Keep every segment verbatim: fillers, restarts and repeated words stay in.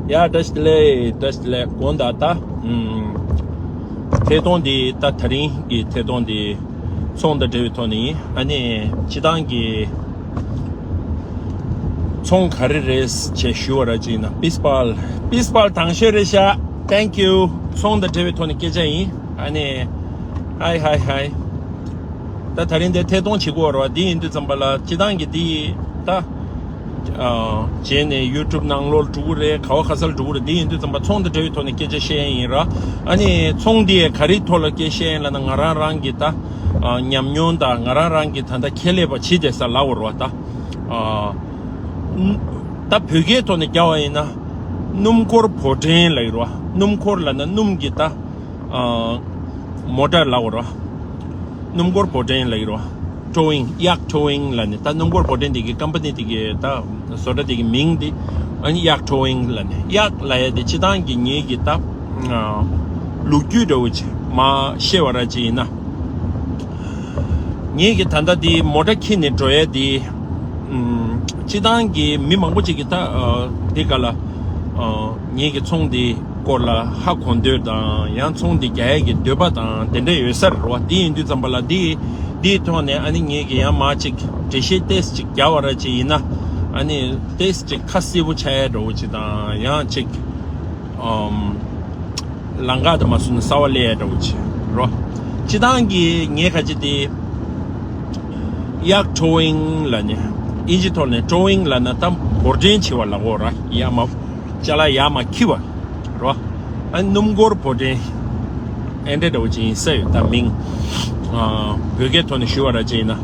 ཡ། བཀྲ་ཤིས་བདེ་ལེགས། བཀྲ་ཤིས་བདེ་ལེགས། དགོངས་དག་ད། ཨུམ། ཐད་གཏོང་འདི་ད་དེ་རིང་གི་ཐད་གཏོང་འདི་ཚོང་དང་འབྲེལ་བའི་ཐོག་ནས་ཡིན། ཨ་ནི་སྤྱི་བཏང་གི་ཚོང་ག་རེ་རེད་ཅེས་ཞུ་བ་ར་ཅིག་ཡིན་ན། པིས་པཱལ། པིས་པཱལ་དང་ཤོས་རེད་ཤག Thank you། ཚོང་དང་འབྲེལ་བའི་ཐོག་ནས་སྐད་ཆ་ཡིན། ཨ་ནི། ཧའི་ཧའི་ཧའི། ད་དེ་རིང་འདི་ཐད་གཏོང་བྱེད་དགོས་ར་བ། འདི་ཡིན་དུས་ཙམ་པ་ལ་སྤྱི་བཏང་གི་འདི་ད། ཨ། རྗེས་ནས་ཡུ་ཊུབ་ནང་ལོགས་འགྲོ་གི་རེད། ག་བ་ག་ས་ལ་འགྲོ་གི་རེད། འདི་ཡིན་དུས་ཙམ་པ་ཚོང་དང་འབྲེལ་བའི་ཐོག་ནས་སྐད་ཆ་བཤད་ཡ་ཡིན་ར། ཨ་ནི་ཚོང་འདི་ག་རེའི་ཐོག་ལ་སྐད་བཤད་ཡ་ཡིན་ལབ་ན། ང་རང་རང་གི་ད། ཨ། ཉམས་མྱོང་དང་ང་རང་རང་གི་ད་ལྟ་ཁྱད་ལས་པ་བྱེད་བསྡད་ས་ལབ་དགོས་རེད་བ་ད། ཨ། ད་བོད་སྐད་ཐོག་ནས་རྒྱག་པ་ཡིན་ན། སྣུམ་འཁོར་བོ་ཊན་ལབ་ཀྱི་རེད་བ། སྣུམ་འཁོར་ལབ་ན་སྣུམ་གྱི་ད། ཨ། མོ་ཊ་ལབ་དགོས་རེད་བ། སྣུམ་འཁོར་བོ་ཊན་ལབ་ཀྱི་རེད་བ། ཊོ་ཝིང་། གཡག་ཊོ་ཝིང་ལབ་ནས། ད་སྣུམ་འཁོར་བོ་ཊན་དེ་གི་ཀམ་པ་ནི་དེ་གི་ད་བཟོ་གྲྭ་དེ་གི་མིང་དེ། ཨ་ནི་གཡག་ཊོ་ཝིང་ལབ་ནས། གཡག་ལབ་ཡ་དེ་སྤྱི་བཏང་གི་ངེད་ཀྱི་ད། ཨ། ལོ་རྒྱུས་འདྲ་བོ་ཅིག་མར་བཤད་པ་ར་ཅིག་ཡིན་ན། ངེད་ཀྱི་ད་ལྟ་དེ་མོ་ཊ་འཁྱེར་ནས་འགྲོ་ཡ་དེ། ཨུམ། སྤྱི་བཏང་གི་མི་མང་པོ་ཅིག་གིས་ད། ཨ། དེ་ག་ལ། ཨ། ངེད་ཀྱི་ཚོང་འདི་སྐོར་ལ་ཧ་གོ་འདོད་དང་། ཡང་ཚོང་འདི་རྒྱག་ཡས་ཀྱི་འདོད་པ་དང་དེ་འདྲ་ཡོད་ས་རེད་བ། དེ་ཡིན་དུས་ཙམ་པ་ལ་འདི། འདིའི་ཐོག་ནས་ཨ་ནི་ངེད་ཀྱིས་ཡང་མར་ཅིག་འགྲེལ་བཤད་ཏོག་ཙམ་ཅིག་རྒྱག་པ་ར་ཅིག་ཡིན་ན། ཨ་ནི་ཏོག་ཙམ་ཅིག་ཁ་གསལ་པོ་ཆགས་ཡས་འདྲ་བོ་ཅིག་དང་། ཡང་ཅིག་ཨམ། ལམ་ཁ་དེ་མར་སོང་ན་གསལ་པོ་སླེབས་ཡ་འདྲ་བོ་ཅིག་རོ། སྤྱི་བཏང་གི་ངས་ག་ཅི་དེ། གཡག་ཊོ་ཝིང་ལབ་ནས། ཨིན་ཇི་ཐོག་ནས་ཊོ་ཝིང་ལབ་ན་ད་འབོར་འདྲེན་བྱེད་པ་ལབ་དགོས་ར། ཡར་མར་ཅ་ལག་ཡར་མར་འཁྱེར་བ་རོ། ཨ་ནི་སྣུམ་འཁོར་འབོར་འདྲེན་ཨེ་འདྲ་འདྲ་བོ་ཅིག་ཡིན་ས་ཡོད། ད་མིང་། ཨ། བོད་སྐད་ཐོག་ནས་ཞུ་བ་ར་ཅིག་ཡིན་ན།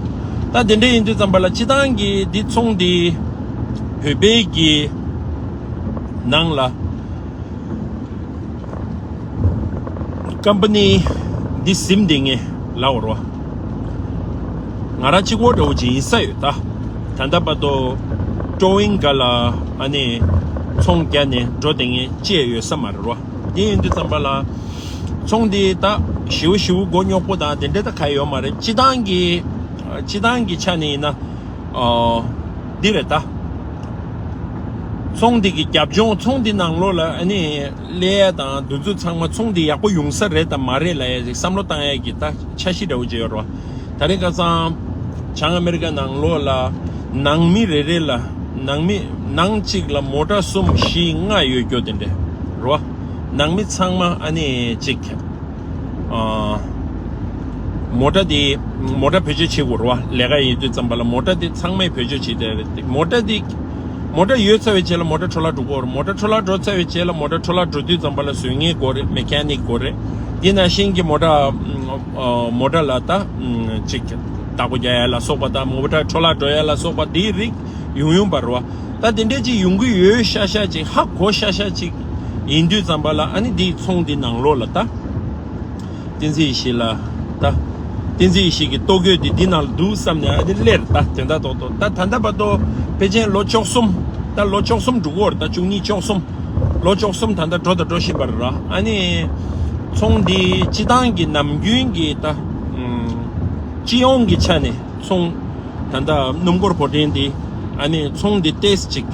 ད་དེ་འདྲ་ཡིན་དུས་ཙམ་པ་ལ་སྤྱི་བཏང་གི་འདི་ཚོང་འདི་བོད་པའི་གི་ནང་ལ། ཀམ་པ་ནི་འདི་ཟིན་བསྡད་མཁན་ལབ་དགོས་རེད་བ། ང་རང་གཅིག་པོ་འདྲ་བོ་ཅིག་ཡིན་ས་ཡོད་ད། ད་ལྟ་བར་དུ་ཊོ་ཝིང་སྒང་ལ་ཨ་ནི་ཚོང་རྒྱག་ནས་འགྲོ་བསྡད་མཁན་ཅིག་ཡོད་ས་མ་རེད་བ། དེ་ཡིན་དུས་ཙམ་པ་ལ་ཚོང་འདི་ད་ཞེ་པོ་ཞེ་པོ་མགོ་རྙོག་པོ་དང་དེ་འདྲ་ད་གང་ཡོད་མ་རེད། སྤྱི་བཏང་གི། སྤྱི་བཏང་གི་ཆ་ནས་ཡིན་ན། ཨོ། འདི་རེད་ད། ཚོང་འདི་གི་རྒྱབ་ལྗོངས། ཚོང་འདི་ནང་ལོགས་ལ་ཨ་ནི་ཀླད་དང་འདི་ཚོ་ཚང་མ་ཚོང་འདི་ཡག་པོ་ཡོང་ས་རེད་དང་མ་རེད་ལབ་ཡ་ཞིག་བསམ་བློ་བཏང་ཡ་གི་ད་འཆར་གཞི་འདྲ་བོ་ཅིག་ཡོད་རེད་བ། ད་རེས་ཁ་སང་བྱང་ཨ་མེ་རི་ཀ་ནང་ལོགས་ལ་ནང་མི་རེ་རེ་ལ། ནང་མི་ནང་གཅིག་ལ་མོ་ཊ་གསུམ་བཞི་ལྔ་ཡོད་རྒྱུ་དེ་འདྲ་རེད་བ། ནང་མི་ཚང་མ་ཨ་ནི་གཅིག་ཨ། མོ་ཊ་དེ། མོ་ཊ་བེད་སྤྱོད་བྱེད་དགོས་རེད་བ། ལས་ཀ་ཡིན་དུས་ཙམ་པ་ལ་མོ་ཊ་དེ་ཚང་མས་བེད་སྤྱོད་བྱེད་བསྡད་རེད། མོ་ཊ་དེ། མོ་ཊ་ཡོད་ཚར་བའི་རྗེས་ལ་མོ་ཊ་འཕྲོ་བརླག་འགྲོ་གི་ཡོད་རེད། མོ་ཊ་འཕྲོ་བརླག་འགྲོ་ཚར་བའི་རྗེས་ལ་མོ་ཊ་འཕྲོ་བརླག་འགྲོ་དུས་ཙམ་པ་ལ་བཟོ་མཁན་དགོས་རེད། མེ་ཁེ་ནིག་དགོས་རེད། དེ་ནང་བཞིན་གྱི་མོ་ཊ། ཨ། མོ་ཊ་ལ་ད་ཅིག་བདག་པོ་རྒྱག་ཡ་ལ་སོགས་པ་དང་། མོ་ཊ་འཕྲོ་བརླག་འགྲོ་ཡ་ལ་སོགས་པ་དེའི་རིགས་ཡོང་ཡོང་པ་རེད་བ། ད་དེ་འདྲས་ཅིག་ཡོང་གི་ཡོད་ཤག་ཤག་ཅིག་ཧ་གོ་ཤག་ཤག་ཅིག་ཡིན་དུས་ཙམ་པ་ལ་ཨ་ནི་འདིའི་ཚོང་འདི་ནང་ལོགས་ལ་ད། བསྟན་འཛིན་ཡེ་ཤེས་ལ་ད། བསྟན་འཛིན་ཡེ་ཤེས་ཀྱི་ལྟོ་གོས་འདི་འདི་ནང་ལ་འདུག་བསམ་ནས་ཨ་ནི་སླེབས་ད། དོན་དག་ཏོག་ཏོག་ད་ད་ལྟ་བར་དུ་ཕལ་ཆེར་ལོ་བཅུ་གསུམ། ད་ལོ་བཅུ་གསུམ་འགྲོ་གི་ཡོད་རེད་ད། བཅུ་གཉིས་བཅུ་གསུམ། ལོ་བཅུ་གསུམ་ད་ལྟ་འགྲོ་དང་འགྲོ་བཞིན་པ་རེད་ར། ཨ་ནི་ཚོང་འདི་སྤྱི་བཏང་གི་ནམ་རྒྱུན་གྱི་ད། ཨུམ། སྤྱི་ཡོངས་ཀྱི་ཆ་ནས་ཚོང་། ད་ལྟ་སྣུམ་འཁོར་བོ་ཊན་འདི་ཨ་ནི་ཚོང་འདི་ཏོག་ཙམ་ཅིག་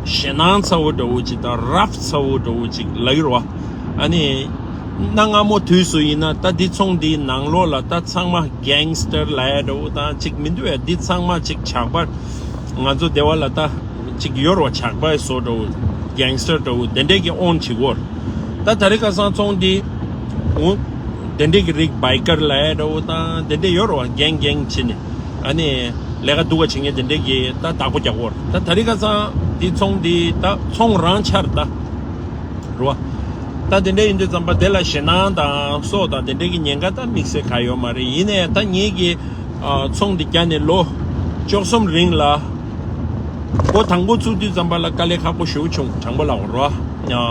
ཞེད་སྣང་ཚ་བོ་འདྲ་བོ་ཅིག་དང་རབ་ཚ་བོ་འདྲ་བོ་ཅིག་ལབ་ཀྱི་རེད་བ། ཨ་ནི་གནའ་སྔ་མོ་དུས་སུ་ཡིན་ན་ད་འདི་ཚོང་འདིའི་ནང་ལོགས་ལ་ད་ཚང་མ་གེང་སི་ཊར་ལབ་ཡ་འདྲ་བོ་དང་ཅིག་མི་འདུག་ཡ། འདི་ཚང་མ་ཅིག་ཇག་པ། ང་ཚོ་སྡེ་བ་ལ་ད་ཅིག་ཡོད་རེད་བ། ཇག་པ་བཟོ་འདྲ་བོ། གེང་སི་ཊར་འདྲ་བོ་དེ་འདྲས་ཀྱི་ཨོན་བྱེད་ཀྱི་ཡོད་རེད། ད་ད་རེས་ཁ་སང་ཚོང་འདི། འོ། དེ་འདྲས་ཀྱི་རིགས་བྷའི་ཀར་ལབ་ཡ་འདྲ་བོ་དང་དེ་འདྲས་ཡོད་རེད་བ། གེང་གེང་བྱས་ནས་ཨ་ནི་ལས་ཀ་སྡུག་ག་བྱེད་མཁན་དེ་འདྲས་ཀྱི་ད་བདག་པོ་རྒྱག་གི་ཡོད་རེད། ད་ད་རེས་ཁ་སང་འདི་ཚོང་འདི་ད་ཚོང་རང་ཆགས་རེད་ད། རེད་བ། ད་དེ་འདྲས་ཡིན་དུས་ཙམ་པ་དེ་ལ་ཞེད་སྣང་དང་སོགས་དང་དེ་འདྲས་ཀྱི་ཉེན་ཁ་ད་དམིགས་བསལ་གང་ཡོད་མ་རེད། ཡིན་ནའི་ད་ངེད་ཀྱིས། ཨ། ཚོང་འདི་བརྒྱབ་ནས་ལོ་བཅུ་གསུམ་རིང་ལ། འགོ་དང་པོ་བཙུགས་དུས་ཙམ་པ་ལ་དཀའ་ལས་ཁག་པོ་ཞེ་པོ་བྱུང་། དྲང་པོ་ལབ་དགོས་རེད་བ། ཨ།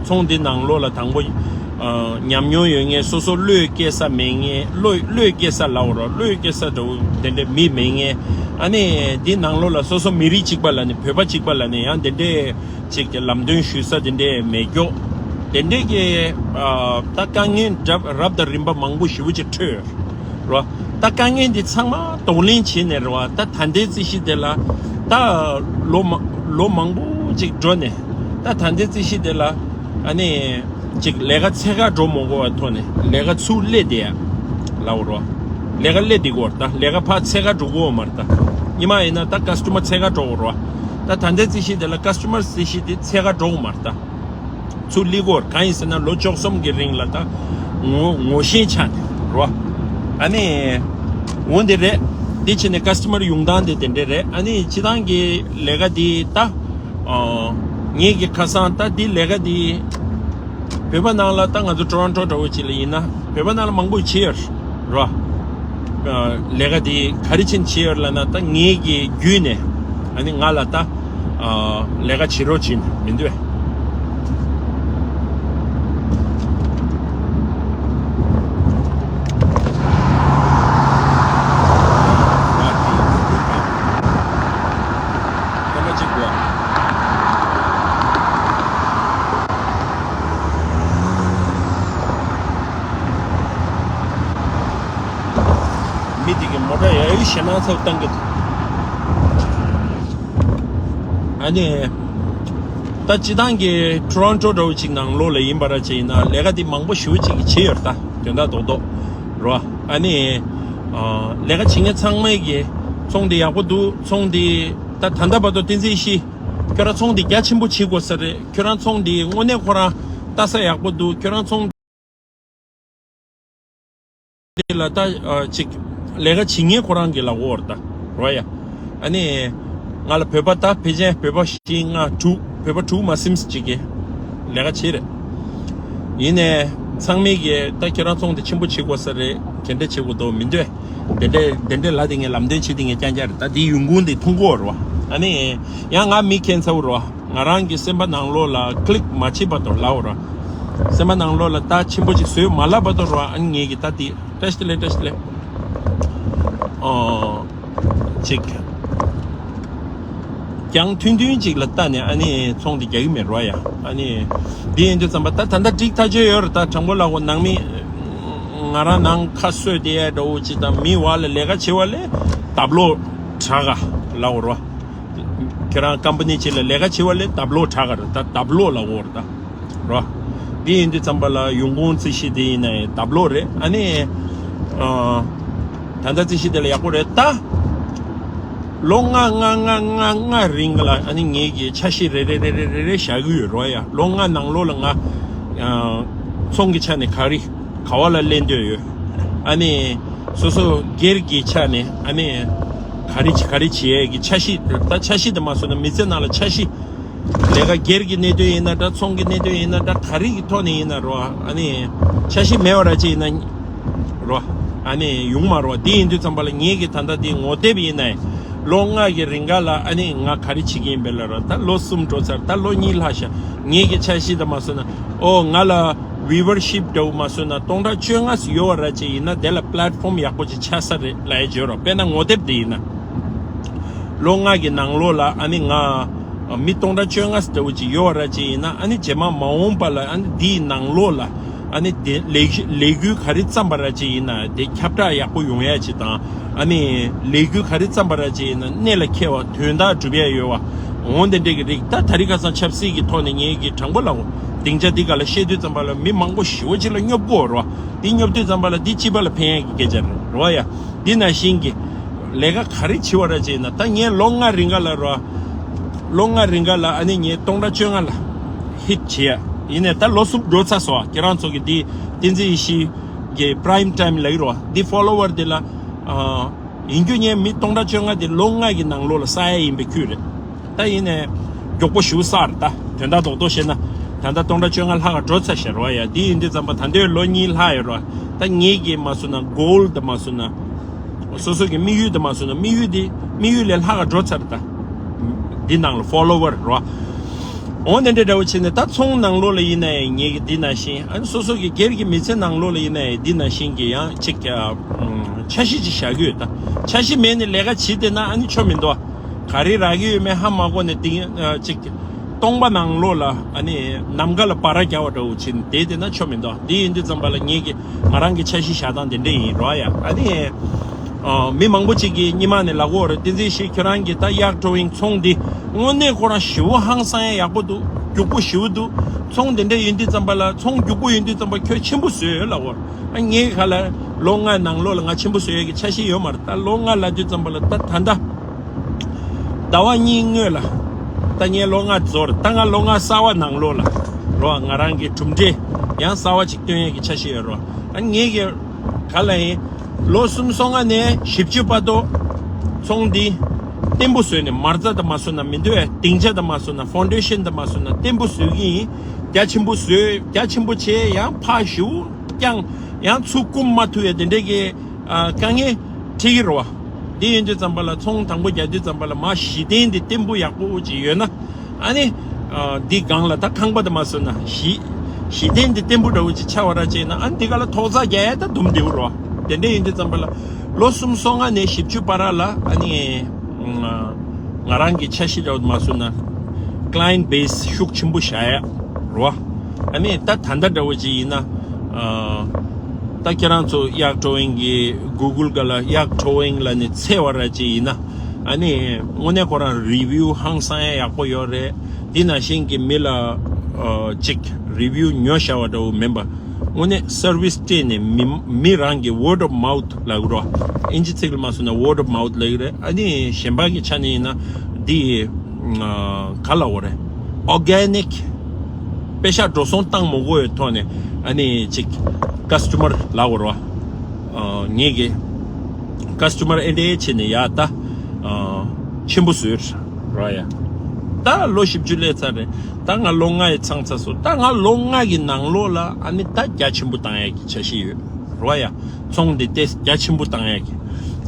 ཚོང་འདི་ནང་ལོགས་ལ་དང་པོ། ཨ། ཉམས་མྱོང་ཡོད་མཁན། སོ་སོ་བློས་སྐྱེ་ས་མེད་མཁན། བློས་བློས་སྐྱེ་ས་ལབ་དགོས་རེད་བ། བློས་སྐྱེ་ས་འདྲ་བོ་དེ་འདྲའི་མི་མེད་མཁན། ཨ་ནི་འདི་ནང་ལོགས་ལ་སོ་སོ་མི་རིགས་གཅིག་པ་ལབ་ནས། བོད་པ་གཅིག་པ་ལབ་ནས་ཡང་དེ་འདྲའི་ཅིག་གི་ལམ་སྟོན་ཞུ་ས་དེ་འདྲའི་མེད་རྒྱུ། དེ་འདྲའི་གི། ཨ། ད་དཀའ་ངལ་རབ་རབ་དང་རིམ་པ་མང་པོ་ཞེ་པོ་ཅིག་འཕྲད་རེད་བ། ད་དཀའ་ངལ་འདི་ཚང་མ་གདོང་ལེན་བྱས་ནས་རེད་བ། ད་ད་ལྟའི་རྩིས་གཞི་དེ་ལ་ད་ལོ་མ་ལོ་མང་པོ་ཅིག་འགྲོ་ནས། ད་ད་ལྟའི་རྩིས་གཞི་དེ་ལ་ཨ་ནི་ཅིག་ལས་ཀ་ཚད་བཀག་འགྲོ་མ་དགོས་པའི་ཐོག་ནས་ལས་ཀ་ཚུར་སླེབས་བསྡད་ཡ་ལབ་དགོས་རེད་བ། ལས་ཀ་སླེབས་བསྡད་ཀྱི་ཡོད་རེད། ད་ལས་ཀ་ཕར་ཚད་བཀག་འགྲོ་གི་ཡོད་མ་རེད། ད་སྔོན་མ་ཡིན་ན་ད་ཀ་སི་ཊ་མར་ཚད་བཀག་འགྲོ་དགོས་རེད་བ། ད་ད་ལྟའི་རྩིས་གཞི་དེ་ལ་ཀ་སི་ཊ་མར་རྩིས་གཞི་དེ་ཚད་བཀག་འགྲོ་གི་ཡོད་མ་རེད། ད་ཚུར་སླེབས་ཀྱི་ཡོད་རེད། གང་ཡིན་ཟེར་ན་ལོ་བཅུ་གསུམ་གྱི་རིང་ལ་ད་ངོ་ངོ་ཤེས་ཆགས་ནས་རེད་བ། ཨ་ནི་འོ་འདི་རེད། འདི་བྱས་ནས་ཀ་སི་ཊ་མར་ཡོང་སྟངས་དེ་དེ་འདྲ་རེད། ཨ་ནི་སྤྱིར་བཏང་གི་ལས་ཀ་འདི་ད་ཨ་ངེད་ཀྱི་ཁ་སང་ད་འདི་ལས་ཀ་འདི་བོད་པ་ནང་ལ་ད་ང་ཚོ་ཊོ་རོན་ཊོ་འདྲ་བོ་ཅིག་ལ་ཡིན་ན་བོད་པ་ནང་ལ་མང་པོ་བྱེད་ཡོད་རེད་བ། ལས་ཀ་འདི་ག་རེ་བྱས་ནས་བྱེད་ཡོད་ལབ་ན་ད་ངེད་ཀྱི་བརྒྱུད་ནས་ཨ་ནི་ང་ལ་ད་ལས་ཀ་བྱེད་རོགས་བྱེད་མི་འདོད། མི་དེ་གི་མོ་ཊ་ཡ་ཡི་ཞེད་སྣང་ཚ་བོ་བཏང་གི་འདུག་ཨ་ནི། ད་སྤྱིར་བཏང་གི་ཊོ་རོན་ཊོ་འདྲ་བོ་ཅིག་ནང་ལོགས་ལ་ཡིན་པ་ར་ཅིག་ཡིན་ན་ལས་ཀ་དེ་མང་པོ་ཞེ་པོ་ཅིག་གི་བྱེད་ཡོད་རེད་ད་དོན་དག་རྡོག་རྡོག་རེད་བ། ཨ་ནི། ལས་ཀ་བྱེད་མཁན་ཚང་མས་ཀྱི་ཚོང་དེ་ཡག་པོ་འདུག་ཚོང་དེ་ད་ད་ལྟ་བར་དུ་བསྟན་འཛིན་ཤི། ཁྱོད་རང་ཚོང་དེ་རྒྱ་ཆེན་པོ་བྱེད་དགོས་ས་རེད། ཁྱོད་རང་ཚོང་དེ་དངོས་གནས་ཁོ་རང་ལྟ་ས་ཡག་པོ་འདུག་ཁྱོད་རང་ཚོང་དེ་ལ་ད་ཅིག་ལས་ཀ་བྱེད་མཁན་ཁོ་རང་གི་ལ་འོར་ད་རོ་ཡ། ཨ་ནི་ང་ལ་བོད་པ་ད་ཕལ་ཆེར་བོད་པ་བཞི་ལྔ་དྲུག་བོད་པ་དྲུག་མ་ཟིན་ཅིག་གི་ལས་ཀ་བྱེད་རེད། ཡིན་ནས་ཚང་མས་ཀྱི་ད་ཁྱེད་རང་ཚོང་དེ་ཆེན་པོ་བྱེད་དགོས་ས་རེད། ག་འདྲ་བྱེད་དགོས་འདུག་མི་འདོད། དེ་འདྲ་དེ་འདྲ་ལབ་དེ་ངས་ལམ་སྟོན་བྱེད་དེ་ངས་རྐྱང་རྐྱང་རེད། ད་དེའི་ཡོང་ཁུངས་དེ་མཐོང་གི་ཡོད་རེད་བ། ཨ་ནི་ཡང་ང་མི་མཁྱེན་ཚ་བོ་རེད་བ། ང་རང་གི་སེམས་པ་ནང་ལོགས་ལ་ཀླིག་མ་བྱེད་པ་དང་ལབ་ར། སེམས་པ་ནང་ལོགས་ལ་ད་ཆེན་པོ་ཅིག་བཟོས་མ་ལབ་པ་དང་ར། ཨ་ནི་ངེད་ཀྱི་ད་དེ་བཀྲ་ཤིས་བདེ་ལེགས་བཀྲ་ཤིས་བདེ་ལེགས། ཨོ། ཅིག་ཀྱང་ཐུང་ཐུང་ཅིག་ལ་ལྟ་ནས་ཨ་ནི་ཚོང་དེ་རྒྱག་གི་མེད་ར་ཡ། ཨ་ནི་འདི་ཡིན་དུས་ཙམ་པ་ད་ད་ལྟ་འགྲིག་ཐག་ཆོད་ཡོད་ར། ད་དྲང་པོ་ལབ་དགོས་ནང་མི་ང་རང་ནང་ཁ་གསོས་དེ་ཡ་འདྲ་བོ་ཅིག་དང་མི་བ་ལ་ལས་ཀ་བྱེད་བ་ལས་དབ་ལོག་དྲག་ག་ལབ་དགོས་ར། ཁྱེད་རང་ཀམ་པ་ནི་གཅིག་ལ་ལས་ཀ་བྱེད་པ་ལས་དབ་ལོག་དྲག་ག་རེད། ད་དབ་ལོག་ལབ་དགོས་རེད་ད་རོ། འདི་ཡིན་དུས་ཙམ་པ་ལ་ཡོང་ཁུངས་རྩིས་གཞི་དེ་ཡིན་ན་ཡང་དབ་ལོག་རེད། ཨ་ནི་ཨ་ད་ལྟ་རྩིས་གཞི་དེ་ལ་ཡག་པོ་རེད་ད། ལོ་ལྔ་ལྔ་ལྔ་ལྔ་ལྔ་རིང་ལ་ཨ་ནི་ངེད་ཀྱི་འཆར་གཞི་རེ་རེ་རེ་རེ་རེ་རེ་བཞག་གི་ཡོད་རོ་ཡ། ལོ་ལྔ་ནང་ལོགས་ལ་ང་ཨ་ཚོང་གི་ཆ་ནས་ག་རེ་ག་བ་ལ་སླེབས་འདོད་ཡོད། ཨ་ནི་སོ་སོ་སྒེར་གྱི་ཆ་ནས་ཨ་ནི་ག་རེ་ག་རེ་བྱེད་ཡས་ཀྱི་འཆར་གཞི། ད་འཆར་གཞི་དེ་མ་སོང་ན་མི་ཚེ་ནང་ལ་འཆར་གཞི། ལས་ཀ་སྒེར་གྱི་གནད་དོན་ཡིན་ན་འདྲ། ཚོང་གི་གནད་དོན་ཡིན་ན་འདྲ། ག་རེ་གི་ཐོག་ནས་ཡིན་ན་རོ། ཨ་ནི་འཆར་གཞི་མེད་པ་ར་ཅིག་ཡིན་ན་རོ། ཨ་ནི་ཡོང་མ་རོ། འདི་ཡིན་དུས་ཙམ་པ་ལ་ངེད་ཀྱི་ད་ལྟ་འདི་ངོ་དེབ་ཡིན་ན་ལོ་ལྔ་གི་རིང་ག་ལ་ཨ་ནི་ང་ག་རེ་བྱེད་ཀྱི་ཡིན་པས་ལ་རོ། ད་ལོ་གསུམ་འགྲོ་ཚར། ད་ལོ་གཉིས་ལྷག་ཤག་ངེད་ཀྱི་འཆར་གཞི་དང་མ་སོང་ན་ཨོ་ང་ལ་ཝི་ཝར་ཤིབ་འདྲ་བོ་མ་སོང་ན་སྟོང་ཕྲག་བཅོ་ལྔ་ཙམ་ཡོད་པ་ར་ཅིག་ཡིན་ན་དེ་ལ་པླེ་ཊི་ཕོམ་ཡག་པོ་ཅིག་ཆགས་ས་རེད་ལབ་ཡ་བརྗོད་རོ། དཔེར་ན་ངོ་དེབ་འདི་ཡིན་ན་ལོ་ལྔ་གི་ནང་ལོགས་ལ་ཨ་ནི་ང་མི་སྟོང་ཕྲག་བཅོ་ལྔ་ཙམ་འདྲ་བོ་ཅིག་ཡོད་པ་ར་ཅིག་ཡིན་ན་ཨ་ནི་རྗེས་མ་མ་འོངས་པ་ལ་ཨ་ནི་འདིའི་ནང་ལོགས་ལ་ཨ་ནི་དེ་ལས་ལས་འགུལ་ག་རེ་བརྩམས་པ་ར་ཅིག་ཡིན་ན་དེ་ཁྱབ་བསྒྲགས་ཡག་པོ་ཡོང་ཡ་ཅིག་དང་། ཨ་ནི་ལས་འགུལ་ག་རེ་བརྩམས་པ་ར་ཅིག་ཡིན་ན་གནད་ལ་འཁེལ་བ་དོན་དག་སྒྲུབ་ཡ་ཡོད་བ། འོང་དེ་འདྲས་ཀྱི་རིགས། ད་ད་རིང་ཁ་སང་ཆབ་སྲིད་ཀྱི་ཐོག་ནས་ངེད་ཀྱིས་དྲང་པོ་ལབ་དགོས། སྡིངས་ཆ་འདི་ག་ལ་བཤད་དུས་ཙམ་པ་ལ་མི་མང་པོ་ཞེ་པོ་ཅིག་ལ་སྙོབ་དགོས་རོ། འདི་སྙོབ་དུས་ཙམ་པ་ལ་འདི་སྤྱི་པ་ལ་ཕན་ཡ་གི་སྐད་ཆ་རེད་རོ་ཡ། འདི་ནང་བཞིན་གྱི་ལས་ཀ་ག་རེ་བྱེད་པ་ར་ཅིག་ཡིན་ན་ད་ངས་ལོ་ལྔ་རིང་ག་ལ་རོ། ལོ་ལྔ་རིང་ག་ལ་ཨ་ནི་ངས་སྟོང་ཕྲག་བཅོ་ལྔ་ལ་ཧིཊ་བྱེད་ཡ། ཡིན་ནས་ད་ལོ་གསུམ་འགྲོ་ཚར་སོང་། ཁྱེད་རང་ཚོ་གི་འདི་བསྟན་འཛིན་ཡེ་ཤེས་ཀྱི་པ་རའིམ་ཊའིམ་ལབ་ཀྱི་རོ། འདི་ཕོ་ལོ་ཝར་འདི་ལ་ཨ། ཡིན་རྒྱུ་ངས་མི་སྟོང་ཕྲག་བཅོ་ལྔ་དེ་ལོ་ལྔ་གི་ནང་ལོགས་ལ་བསགས་ཡ་ཡིན་པའི་ཁུལ་རེད། ད་ཡིན་ནས་མགྱོགས་པོ་ཞེ་པོ་བསགས་རེད། ད་དོན་དག་རྡོག་རྡོག་བཤད་ན་ད་ལྟ་སྟོང་ཕྲག་བཅོ་ལྔ་ལྷག་ག་འགྲོ་ཚར་ཤག་རོ་ཡ། དེ་ཡིན་དུས་ཙམ་པ་ད་ལྟའི་ལོ་གཉིས་ལྷག་ཡོད་རོ། ད་ངེད་ཀྱི་མ་སོང་ན་གོལ་དེ་མ་སོང་ན་སོ་སོ་གི་དམིགས་ཡུལ་དེ་མ་སོང་ན་དམིགས་ཡུལ་དེ་དམིགས་ཡུལ་ལས་ལྷག་ག་འགྲོ་ཚར་རེད། ད་འདི་ནང་ལ་ཕོ་ལོ་ཝར་རོ། འོ་དེ་འདྲ་འདྲ་བོ་བྱས་ནས་ད་ཚོང་ནང་ལོགས་ལ་ཡིན་ན་ཡང་ངེད་ཀྱི་འདི་ནང་བཞིན། ཨ་ནི་སོ་སོ་གི་སྒེར་གྱི་མི་ཚེ་ནང་ལོགས་ལ་ཡིན་ན་ཡང་འདི་ནང་བཞིན་གྱི་ཡང་ཅིག་ཨ། འཆར་གཞི་ཅིག་བཞག་གི་ཡོད། ད་འཆར་གཞི་མེད་ནས་ལས་ཀ་བྱེད་བསྡད་ན་ཨ་ནི་ཆོ་མི་འདུག་ག་རེ་རག་གི་ཡོད་མེད་ཧ་མ་གོ་ནས་འདི་ཨ། ཅིག་སྟོང་པ་ནང་ལོགས་ལ་ཨ་ནི་ནམ་མཁའ་ལ་སྦ་ར་རྒྱག་པ་འདྲ་བོ་བྱས་ནས་བསྡད་བསྡད་ན་ཆོ་མི་འདུག་འདི་ཡིན་དུས་ཙམ་པ་ལ་ངེད་ཀྱི་ང་རང་གི་འཆར་གཞི་བཞག་སྟངས་དེ་འདྲ་ཡིན་རོ་ཡ། ཨ་ནི། ཨ། མི་མང་པོ་ཅིག་གིས་སྔོན་མ་ནས་ལབ་ཀྱི་ཡོད་རེད། བསྟན་འཛིན་ཡེ་ཤེས་ཁྱོད་རང་གི་ད་གཡག་ཊོ་ཝིང་ཚོང་འདི་དངོས་གནས་ཁོ་རང་ཞེ་པོ་ཧང་སང་ཡ་ཡག་པོ་འདུག་རྒྱུག་པོ་ཞེ་པོ་འདུག་ཚོང་དེ་འདྲ་ཡིན་དུས་ཙམ་པ་ལ། ཚོང་རྒྱུག་པོ་ཡིན་དུས་ཙམ་པ་ཁྱོད་ཆེན་པོ་བཟོས་ཡོད་ལབ་གོ། ཨ་ངའི་ཁ་ལ་ལོ་ལྔ་ནང་ལོགས་ལ་ང་ཆེན་པོ་བཟོ་ཡས་ཀྱི་འཆར་གཞི་ཡོད་མ་རེད། ད་ལོ་ལྔ་ལབ་དུས་ཙམ་པ་ལ། ད་ད་ལྟ་ཟླ་བ་གཉིས་སྔོན་ལ། ད་ངས་ལོ་ལྔ་རྫོགས་རེད། ད་ང་ལོ་ལྔ་གསར་བ་ནང་ལོགས་ལ་རོ། ང་རང་གི་གྲུབ་འབྲས་ཡང་གསར་བ་ཅིག་སྟོན་ཡས་ཀྱི་འཆར་གཞི་ཡོད་རོ། ཨ་ངས་ཀྱི་ག་ལ་ཡིན། ལོ་གསུམ་སོ་ལྔ་ནས་བཞི་བཅུ་བར་དུ་ཚོང་འདི་བརྟན་པོ་བཟོས་ནས། མ་རྩ་དང་མ་བཟོ་ན་མི་འདོད། སྡིངས་ཆ་དང་མ་བཟོ་ན། ཕའུན་ཌེ་ཤན་དང་མ་བཟོ་ན་བརྟན་པོ་བཟོས་ཀྱི་ཡིན། རྒྱ་ཆེན་པོ་བཟོས། རྒྱ་ཆེན་པོ་བྱས། ཡང་ཕར་ཞུ་རྐྱང་ཡང་ཚུར་བསྐུམ་མ་ཐུབ་ཡ་དེ་འདྲས་ཀྱི་ཨ་དཀའ་ངལ་འཕྲད་ཀྱི་རེད་བ། འདི་ཡིན་དུས་ཙམ་པ་ལ། ཚོང་དང་པོ་རྒྱག་དུས་ཙམ་པ་ལ་མར་གཞི་རྟེན་འདི་བརྟན་པོ་ཡག་པོ་ཅིག་ཡོད་ན། ཨ་ནི་ཨ་འདི་སྒང་ལ་ད་ཁང་པ་དང་མ་བཟོ་ན། གཞི་གཞི་རྟེན་འདི་བརྟན་པོ་འདྲ་བོ་ཅིག་ཆགས་པ་ར་བྱས་ན། ཨ་ནི་འདི་ག་ལ་ཐོག་རྩེག་རྒྱག་ཡ་ད་དུམ་བདེ་བོ་རེད་བ། དེ་འདྲ་ཡིན་དུས་ཙམ་པ་ལ་ལོ་གསུམ་སོ་ལྔ་ནས་བཞི་བཅུ་བར་ལ། ཨ་ནི་ང་རང་གི་འཆར་གཞི་འདྲ་བོ་མ་བཟོ་ན། ཀ་ལ་ཡེན་ཊི་བེ་སི་ཤུགས་ཆེན་པོ་བཞག་ཡ་རེད་བ། ཨ་ནི་ད་ད་ལྟ་འདྲ་བོ་ཅིག་ཡིན་ན། ཨ་ད་ཁྱེད་རང་ཚོ་གཡག་ཊོ་ཝིང་གི་གུ་གུལ་སྒང་ལ་གཡག་ཊོ་ཝིང་ལབ་ནས་འཚོལ་བ་ར་ཅིག་ཡིན་ན། ཨ་ནི་དངོས་གནས་ཁོ་རང་རི་བིའུ་ཧང་སང་ཡ་ཡག་པོ་ཡོད་རེད། དེ་ནང་བཞིན་གྱི་མི་ལ་ཨ་ཅིག་རི་བིའུ་ཉོ་བཞག་པ་འདྲ་བོ་མིན་པ། དངོས་གནས་སར་ཝི་སི་སྤྲད་ནས། མི་མི་རང་གི་word of mouth ལབ་དགོས་རེད། ཨིན་ཇི་ཚིག་ལ་མ་བཟོ་ན་word of mouth ལབ་ཀྱི་རེད། ཨ་ནི་གཞན་པ་གི་ཆ་ནས་ཡིན་ན་འདི་ཨ་ག་ལབ་དགོས་རེད། ཨོར་གེ་ནིག་པེ་ཤག་འགྲོ་སོང་བཏང་མ་དགོས་པའི་ཐོག་ནས། ཨ་ནི་ཅིག་ཀ་སི་ཊོ་མར་ལབ་དགོས་རེད་བ། ཨ་ངེད་ཀྱི་ཀ་སི་ཊོ་མར་ཨེ་འདྲས་བྱས་ནས་ཡ་ད་ཨ་ཆེན་པོ་བཟོས་རེད་ཡ། ད་ལོ་བཞི་བཅུ་སླེབས་ཚར་རེད། ད་ང་ལོ་ལྔ་ཡི་ཚང་ཚར་སོང་། ད་ང་ལོ་ལྔ་གི་ནང་ལོགས་ལ་ཨ་ནི་ད་རྒྱ་ཆེན་པོ་བཏང་ཡ་གི་འཆར་གཞི་ཡོད་རེད་ཡ། ཚོང་འདི་ཏོག་ཙམ་རྒྱ་ཆེན་པོ་བཏང་ཡ་གི།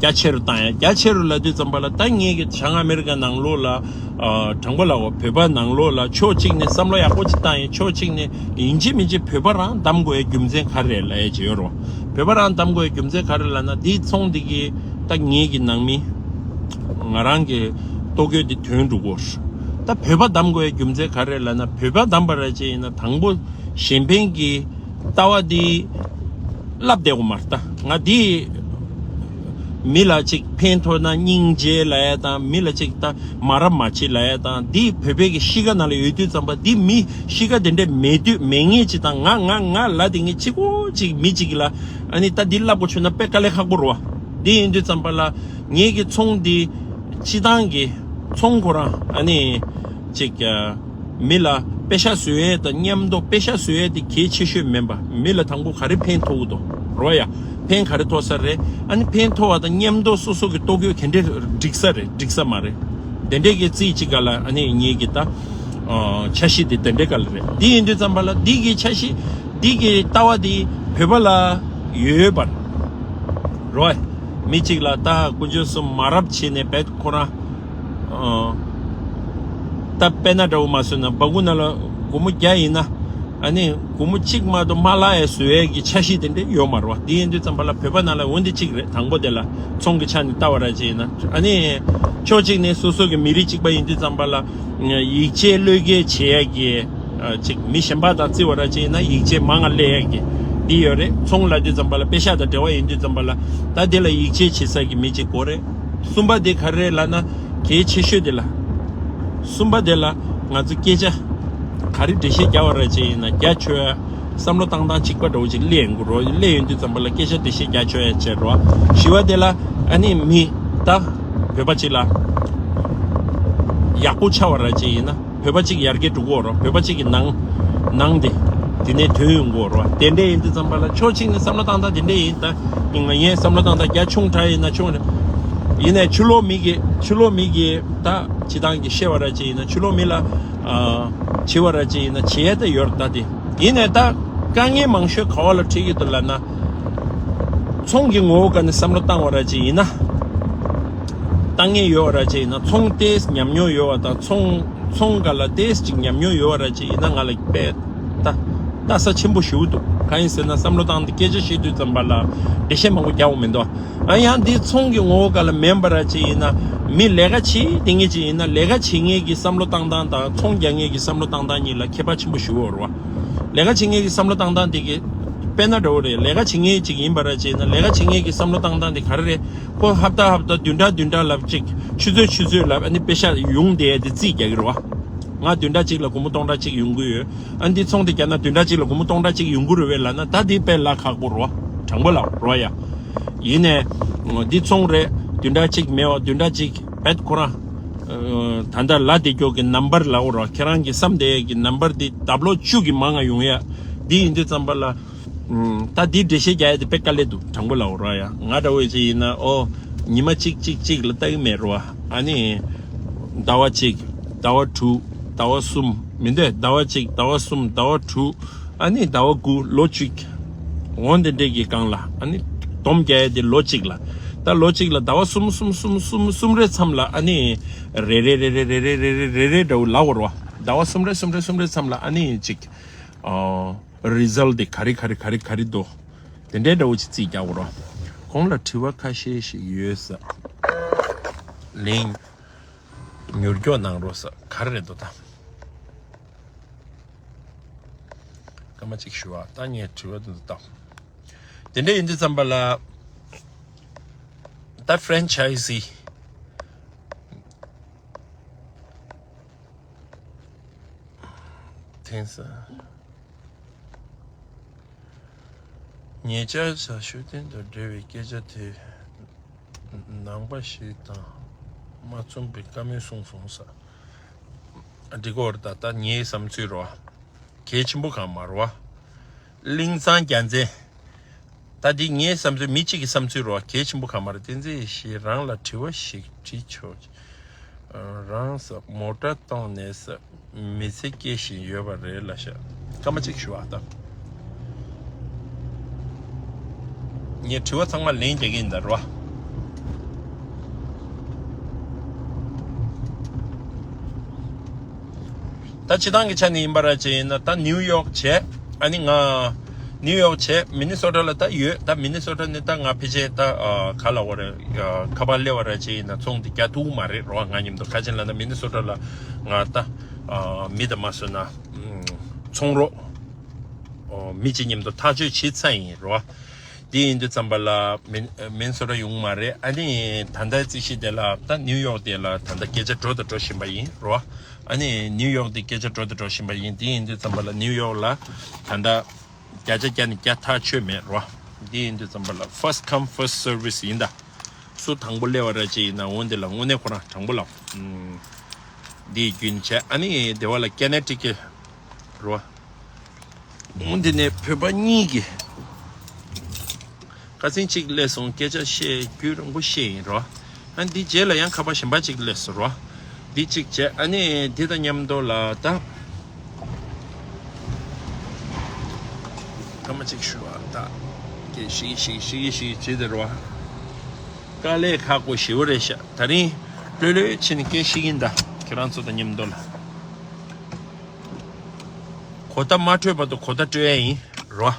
རྒྱ་ཆེ་རུ་བཏང་ཡ། རྒྱ་ཆེ་རུ་ལབ་དུས་ཙམ་པ་ལ། ད་ངེད་ཀྱི་བྱང་ཨ་མེ་རི་ཀ་ནང་ལོགས་ལ་ཨ་དྲང་པོ་ལབ་དགོས། བོད་པ་ནང་ལོགས་ལ་ཕྱོགས་གཅིག་ནས་བསམ་བློ་ཡག་པོ་ཅིག་བཏང་ཡིན། ཕྱོགས་གཅིག་ནས་ཡིན་གཅིག་མིན་གཅིག་བོད་པ་རང་བདམས་དགོས་ཡ་རྒྱུ་མཚན་ག་རེ་རེད་ལབ་ཡ་ཅིག་ཡོད་རེད། བོད་པ་རང་བདམས་དགོས་ཡ་རྒྱུ་མཚན་ག་རེ་ལབ་ན། འདིའི་ཚོང་འདི་གི་ད་ངེད་ཀྱི་ནང་མི་ང་རང་གི་ལྟོ་གོས་འདི་ཐོན་འགྲོ་གི་རེད། ད་བོད་པ་བདམས་དགོས་ཡ་རྒྱུ་མཚན་ག་རེ་རེད་ལབ་ན། བོད་པ་བདམས་པ་ར་ཅིག་ཡིན་ན་དང་པོ་གཞན་ཕན་གྱི་ལྟ་བ་འདི་བསླབ་བསྡད་དགོས་མ་རེད། ད་ང་འདི་མི་ལ་ཅིག་ཕན་ཐོགས་ན་སྙིང་རྗེ་ལབ་ཡ་དང་། མི་ལ་ཅིག་ད་མ་རབས་མ་བྱེད་ལབ་ཡ་དང་། འདི་བོད་པའི་གི་གཤིས་ཀ་ནང་ལ་ཡོད་དུས་ཙམ་པ། འདི་མི་གཤིས་ཀ་དེ་འདྲ་མེད་དུས། མེད་ངེས་ཅིག་དང་། ང་ང་ང་ལབ་དེ་ངེས་གཅིག་པོ་ཅིག་མི་གཅིག་ལ་ཨ་ནི་ད་འདི་བསླབ་དགོས་བྱུང་ན་དཔེ་དཀའ་ལས་ཁག་པོ་རེད་བ། འདི་ཡིན་དུས་ཙམ་པ་ལ་ངེད་ཀྱི་ཚོང་འདི་སྤྱི་བཏང་གི་ཚོང་ཁོ་རང་ཨ་ནི་ཅིག་ཨ། མི་ལ་པེ་ཤག་བཟོ་ཡས་དང་མཉམ་དུ། པེ་ཤག་བཟོ་ཡས་དེ་གལ་ཆེ་ཤོས་མིན་པ། མི་ལ་དང་པོ་ག་རེ་ཕན་ཐོགས་ཀྱི་འདུག་རོ་ཡ། ཕན་ག་རེ་ཐོགས་ས་རེད། ཨ་ནི་ཕན་ཐོགས་པ་དང་མཉམ་དུ་སོ་སོ་གི་ལྟོ་གོས་ག་འདྲས་འགྲིག་ས་རེད། འགྲིག་ས་མ་རེད། དེ་འདྲས་ཀྱི་རྩིས་གཅིག་ག་ལ་ཨ་ནི་ངེད་ཀྱི་ད་ཨ་འཆར་གཞི་དེ་དེ་འདྲས་ག་ལ་རེད། འདི་ཡིན་དུས་ཙམ་པ་ལ་འདི་གི་འཆར་གཞི། འདི་གི་ལྟ་བ་འདི་བོད་པ་ལ་ཡོད་པ་རེད། མི་གཅིག་ལ་ད་དཀོན་མཆོག་གསུམ་མ་རབས་བྱས་ནས་བེད་ཁོ་རང་། ཨ། ད་དཔེར་ན་འདྲ་བོ་མ་བཟོས་ན། སྦ་ཁུག་ནང་ལ་སྒོར་མོ་བརྒྱ་ཡིན་ན། ཨ་ནི་སྒོར་མོ་གཅིག་མ་གཏོགས་མ་བརླག་ཡ་བཟོ་ཡས་ཀྱི་འཆར་གཞི་དེ་འདྲ་ཡོད་མ་རེད་བ། འདི་ཡིན་དུས་ཙམ་པ་ལ་བོད་པ་ནང་ལ་འོ་འདི་གཅིག་རེད། དང་པོ་དེ་ལ་ཚོང་གི་ཆ་ནས་ལྟ་བ་ར་ཅིག་ཡིན་ན། ཨ་ནི་ཕྱོགས་གཅིག་ནས་སོ་སོ་གི་མི་རིགས་གཅིག་པ་ཡིན་དུས་ཙམ་པ་ལ་ཡིད་ཆེས་བློས་འགེལ་བྱེད་ཡས་ཀྱི། ཨ། ཅིག་མི་གཞན་པ་དང་རྩི་བ་ར་ཅིག་ཡིན་ན་ཡིད་ཆེས་མང་ང་སླེབས་ཡས་ཀྱི་འདི་ཡོད་རེད། ཚོང་ལབ་དུས་ཙམ་པ་ལ་པེ་ཤག་དང་འབྲེལ་བ་ཡིན་དུས་ཙམ་པ་ལ་ད་དེ་ལ་ཡིད་ཆེས་བྱེད་ས་ཀྱི་མི་གཅིག་དགོས་རེད། གསུམ་པ་དེ་ག་རེ་རེད་ལབ་ན། གལ་ཆེ་ཤོས་དེ་ལ། གསུམ་པ་དེ་ལ་ང་ཚོ་སྐད་ཆ་ག་རེ་འགྲེལ་བཤད་རྒྱག་པ་ར་ཅིག་ཡིན་ན་རྒྱ་ཆེ་བ། བསམ་བློ་བཏང་སྟངས་གཅིག་པ་འདྲ་བོ་ཅིག་སླེབས་ཡོང་གི་རེད། སླེབས་ཡོང་དུས་ཙམ་པ་ལ་སྐད་ཆ་འགྲེལ་བཤད་རྒྱ་ཆེ་བ་བྱས་རེད་བ། བཞི་པ་དེ་ལ་ཨ་ནི་མི་ད་བོད་པ་གཅིག་ལ་ཡག་པོ་ཆགས་པ་ར་ཅིག་ཡིན་ན། བོད་པ་གཅིག་ཡར་རྒྱས་འགྲོ་གི་ཡོད་རེད། བོད་པ་གཅིག་གི་ནང་ནང་དེ་དེ་ནས་ཐོན་ཡོང་གི་ཡོད་རེད། དེ་འདྲ་ཡིན་དུས་ཙམ་པ་ལ་ཕྱོགས་གཅིག་ནས་བསམ་བློ་བཏང་སྟངས་དེ་འདྲ་ཡིན། ད་ངས་བསམ་བློ་བཏང་སྟངས་རྒྱ་ཆུང་དྲགས་ཡིན་ན་ཆུང་རེད། ཡིན་ནའི་ཕྱི་ལོགས་མི་གི་ཕྱི་ལོགས་མི་གི་ད་སྤྱི་བཏང་གི་བཤད་པ་ར་ཅིག་ཡིན་ན། ཕྱི་ལོགས་མི་ལ་ཨ་བྱེད་པ་ར་ཅིག་ཡིན་ན་བྱེད་ཡ་ད་ཡོད་རེད། ད་དེ་ཡིན་ནའི་ད་དཀའ་ངལ་མང་ཤོས་ག་བ་ལ་འཕྲད་ཀྱི་འདུག་ལབ་ན། ཚོང་གི་ངོ་བོ་སྒང་ནས་བསམ་བློ་བཏང་བ་ར་ཅིག་ཡིན་ན། བཏང་མཁན་ཡོད་པ་ར་ཅིག་ཡིན་ན། ཚོང་ཏོག་ཙམ་ཉམས་མྱོང་ཡོད་པ་དང་། ཚོང་ཚོང་སྒང་ལ་ཏོག་ཙམ་ཅིག་ཉམས་མྱོང་ཡོད་པ་ར་ཅིག་ཡིན་ན་ང་ལ་དཔེ་ལྟ་ལྟ་ས་ཆེན་པོ་ཞེ་པོ་འདུག་གང་ཡིན་ཟེར་ན་བསམ་བློ་བཏང་སྟེ་སྐད་ཆ་བཤད་དུས་ཙམ་པ་ལ་འགྲེལ་བཤད་མང་པོ་རྒྱག་དགོས་མི་འདུག་ཨ་ཡང་འདི་ཚོང་གི་ངོ་བོ་སྒང་ལ་མིན་པ་ར་ཅིག་ཡིན་ན། མི་ལས་ཀ་བྱེད་བསྡད་མཁན་ཅིག་ཡིན་ན། ལས་ཀ་བྱེད་མཁན་གྱི་བསམ་བློ་བཏང་སྟངས་དང་ཚོང་རྒྱག་མཁན་གྱི་བསམ་བློ་བཏང་སྟངས་གཉིས་ལ་ཁྱད་པར་ཆེན་པོ་ཞེ་པོ་ཡོད་རེད་བ། ལས་ཀ་བྱེད་མཁན་གྱི་བསམ་བློ་བཏང་སྟངས་དེ་གི་དཔེར་ན་འདྲ་བོ་རེད། ལས་ཀ་བྱེད་མཁན་ཅིག་ཡིན་པ་ར་ཅིག་ཡིན་ན། ལས་ཀ་བྱེད་མཁན་གྱི་བསམ་བློ་བཏང་སྟངས་དེ་ག་རེ་རེད། ཁོ་ཧབ་ཏ་ཧབ་ཏ་བདུན་ཕྲག་བདུན་ཕྲག་ལབ་ཅིག་ཆུ་ཚོད་ཆུ་ཚོད་ལབ་ཨ་ནི་པེ་ཤག་ཡོང་བསྡད་དེ་རྩིས་རྒྱག་གི་རེད་བ། ང་བདུན་ཕྲག་གཅིག་ལ་སྒོར་མོ་སྟོང་ཕྲག་གཅིག་ཡོང་གི་ཡོད། ཨ་འདི་ཚོང་དེ་རྒྱག་ན་བདུན་ཕྲག་གཅིག་ལ་སྒོར་མོ་སྟོང་ཕྲག་གཅིག་ཡོང་གི་རེད་བས་ལབ་ན། ད་འདི་དཔེ་ལ་ཁག་པོ་རེད་བ། དྲང་པོ་ལབ་རེད་བ་ཡ། ཡིན་ནས་འདི་ཚོང་རེད། བདུན་ཕྲག་གཅིག་མེད་བ། བདུན་ཕྲག་གཅིག་བེད་ཁོ་རང་ད་ལྟ་ལ་དེ་སྐྱོ་གི་ནམ་བར་ལབ་རོགས། ཁྱེད་རང་གི་བསམ་དེ་གི་ནམ་བར་འདི་ལྡབ་ལོག་བཅུ་གི་མང་ང་ཡོང་ཡ། འདི་ཡིན་དུས་ཙམ་པ་ལ། ད་འདི་འགྲེལ་བཤད་རྒྱག་ཡ་དེ་དཔེ་དཀའ་ལས་འདུག་དྲང་པོ་ལབ་རོགས་ཡ། ང་འདྲ་བོ་ཅིག་ཡིན་ན་ཨོ། ཉི་མ་གཅིག་གཅིག་གཅིག་ལ་ལྟ་གི་མེད་རོགས། ཨ་ནི། ཟླ་བ་གཅིག་ཟླ་བ་དྲུག་ཟླ་བ་གསུམ། མི་འདོད་ཟླ་བ་གཅིག་ཟླ་བ་གསུམ། ཟླ་བ་དྲུག་ཨ་ནི་ཟླ་བ་དགུ། ལོ་གཅིག་འོ་འདི་འདྲས་ཀྱི་སྒང་ལ་ཨ་ནི་སྡོམ་རྒྱག་ཡ་དེ་ལོ་གཅིག་ལ། ད་ལོ་གཅིག་ལ་ཟླ་བ་གསུམ་གསུམ་གསུམ་གསུམ་གསུམ་རེ་མཚམས་ལ་ཨ་ནི་རེ་རེ་རེ་རེ་འདྲ་བོ་ལབ་རོགས། ཟླ་བ་གསུམ་རེ་གསུམ་རེ་གསུམ་རེ་མཚམས་ལ་ཨ་ནི་ཅིག་ཨོ། རི་ཛལ་དེ་ག་རེ་ག་རེ་ག་རེ་ག་རེ་འདུག་དེ་འདྲའི་འདྲ་བོ་ཅིག་རྩིས་རྒྱག་རོགས། གོང་ལ་དྲི་བ་ཁ་ཤས་ཤིག་ཡོད་ས། ལན། མྱུར་སྐྱོབ་གནང་རོགས་ས། ག་རེ་རེད་འདུག་ད། སྐར་མ་གཅིག་ཞུ་བ། ད་ངས་དྲི་བ་འདི་ཚོ་བཏང་། དེ་འདྲ་ཡིན་དུས་ཙམ་པ་ལ། ད་ཧྥ་རན་ཆའི་ཟི། དེང་སང་ཉེ་ཆར་ས་ཤུགས་ལྡན་དུ་འབྲེལ་བའི་སྐད་ཆ་དེ་ནང་པ་ཞིག་དང་མ་མཚུངས་པའི་བཀའ་མོལ་གསུངས་སོང་ས། འགྲིག་གོ་རེད། ད་ད་ངའི་བསམ་ཚུལ་རོ། གལ་ཆེན་པོ་གང་མ་རོ། གླིང་ཚང་རྒྱལ་མཚན། ད་འདི་ངའི་བསམ་ཚུལ། མི་གཅིག་གི་བསམ་ཚུལ་རོ། གལ་ཆེན་པོ་གང་མ་རེད། བསྟན་འཛིན་ཡེ་ཤེས་རང་ལ་དྲི་བ་ཞིག་དྲི་ཆོག་རང་ས་མོ་ཊ་བཏང་ནས་ས་མི་ཚེ་སྐྱེལ་བཞིན་ཡོད་པ་རེད་ལ་ཤག་སྐར་མ་གཅིག་ཞུ་བ་ད། ངས་དྲི་བ་ཚང་མ་ལན་རྒྱག་གི་ཡིན་ད་རོ། ད་སྤྱི་བཏང་གི་ཆ་ནས་ཡིན་པ་ར་ཅེ་ཡིན་ན། ད་ནིའུ་ཡོག་བྱས། ཨ་ནི་ང་ནིའུ་ཡོག་བྱས། མི་ནི་སོ་ཊ་ལ་ད་ཡོད། ད་མི་ནི་སོ་ཊ་ནི་ད་ང་ཕལ་ཆེར་ད་ཨ་ག་ལ་བ་རེད། ཨ་ཁ་པར་སླེབས་པ་ར་ཅེ་ཡིན་ན་ཚོང་དེ་རྒྱག་ཐུབ་མ་རེད་རོ། ང་མཉམ་དུ་ཁ་ཆེན་ལ་ན་མི་ནི་སོ་ཊ་ལ་ང་ད་ཨ་མི་ད་མ་བཟོས་ན་ཚོང་རོགས་མི་གཅིག་མཉམ་དུ་ཐག་གཅོད་བྱས་ཚར་ཡིན་རོ། དེ་ཡིན་དུས་ཙམ་པ་ལ་མིན་མིན་སོ་ཊ་ཡོང་མ་རེད། ཨ་ནི་ད་ལྟའི་རྩིས་གཞི་དེ་ལ་ད་ནིའུ་ཡོག་དེ་ལ་ད་ལྟ་སྐད་ཆ་འགྲོ་དང་འགྲོ་བཞིན་པ་ཡིན་རོ། ཨ་ནི་ནིའུ་ཡོག་དེ་སྐད་ཆ་འགྲོ་དང་འགྲོ་བཞིན་པ་ཡིན། དེ་ཡིན་དུས་ཙམ་པ་ལ་ནིའུ་ཡོག་ལ་ད་ལྟ་བརྒྱ་ཆ་བརྒྱ་ནས་བརྒྱ་ཐག་ཆོད་མེད་རོ། དེ་ཡིན་དུས་ཙམ་པ་ལ་first come first service་ཡིན་ད། སུ་དང་པོ་སླེབས་པ་ར་ཅིག་ཡིན་ན་འོ་འདི་ལ་དངོས་གནས་ཁོ་རང་དྲང་པོ་ལབ། ཨུམ། འདི་རྒྱུན་བྱས། ཨ་ནི་སྡེ་བ་ལ་ཀེ་ནེ་ཊི་ཀེ་རོ། འོ་འདི་ནས་བོད་པ་གཉིས་ཀྱི་ཁ་སང་གཅིག་སླེབས་སོང་། སྐད་ཆ་བཤད་རྒྱུན་རིང་པོ་བཤད་ཡིན་རོ། ཨ་འདི་རྗེས་ལ་ཡང་ཁ་པར་གཞན་པ་གཅིག་སླེབས་སོང་རོ། འདི་གཅིག་བྱས། ཨ་ནི་འདི་དང་མཉམ་དུ་ལ་ད། སྐར་མ་གཅིག་ཞུ་བ་ད། ཀྱེ་ཤི་ཤི་ཤི་ཤི་བྱེད་དེ་རོ། དཀའ་ལས་ཁག་པོ་ཞེ་པོ་རེད་ཤག་དེ་རིང་ལྷོད་ལྷོད་བྱས་ནས་སྐད་བཤད་ཀྱིན་གདའ། ཁྱེད་རང་ཚོ་དང་མཉམ་དུ་ལ། གོ་བརྡ་མ་འཕྲོད་བར་དུ་གོ་བརྡ་སྤྲོད་ཡ་ཡིན་རོ།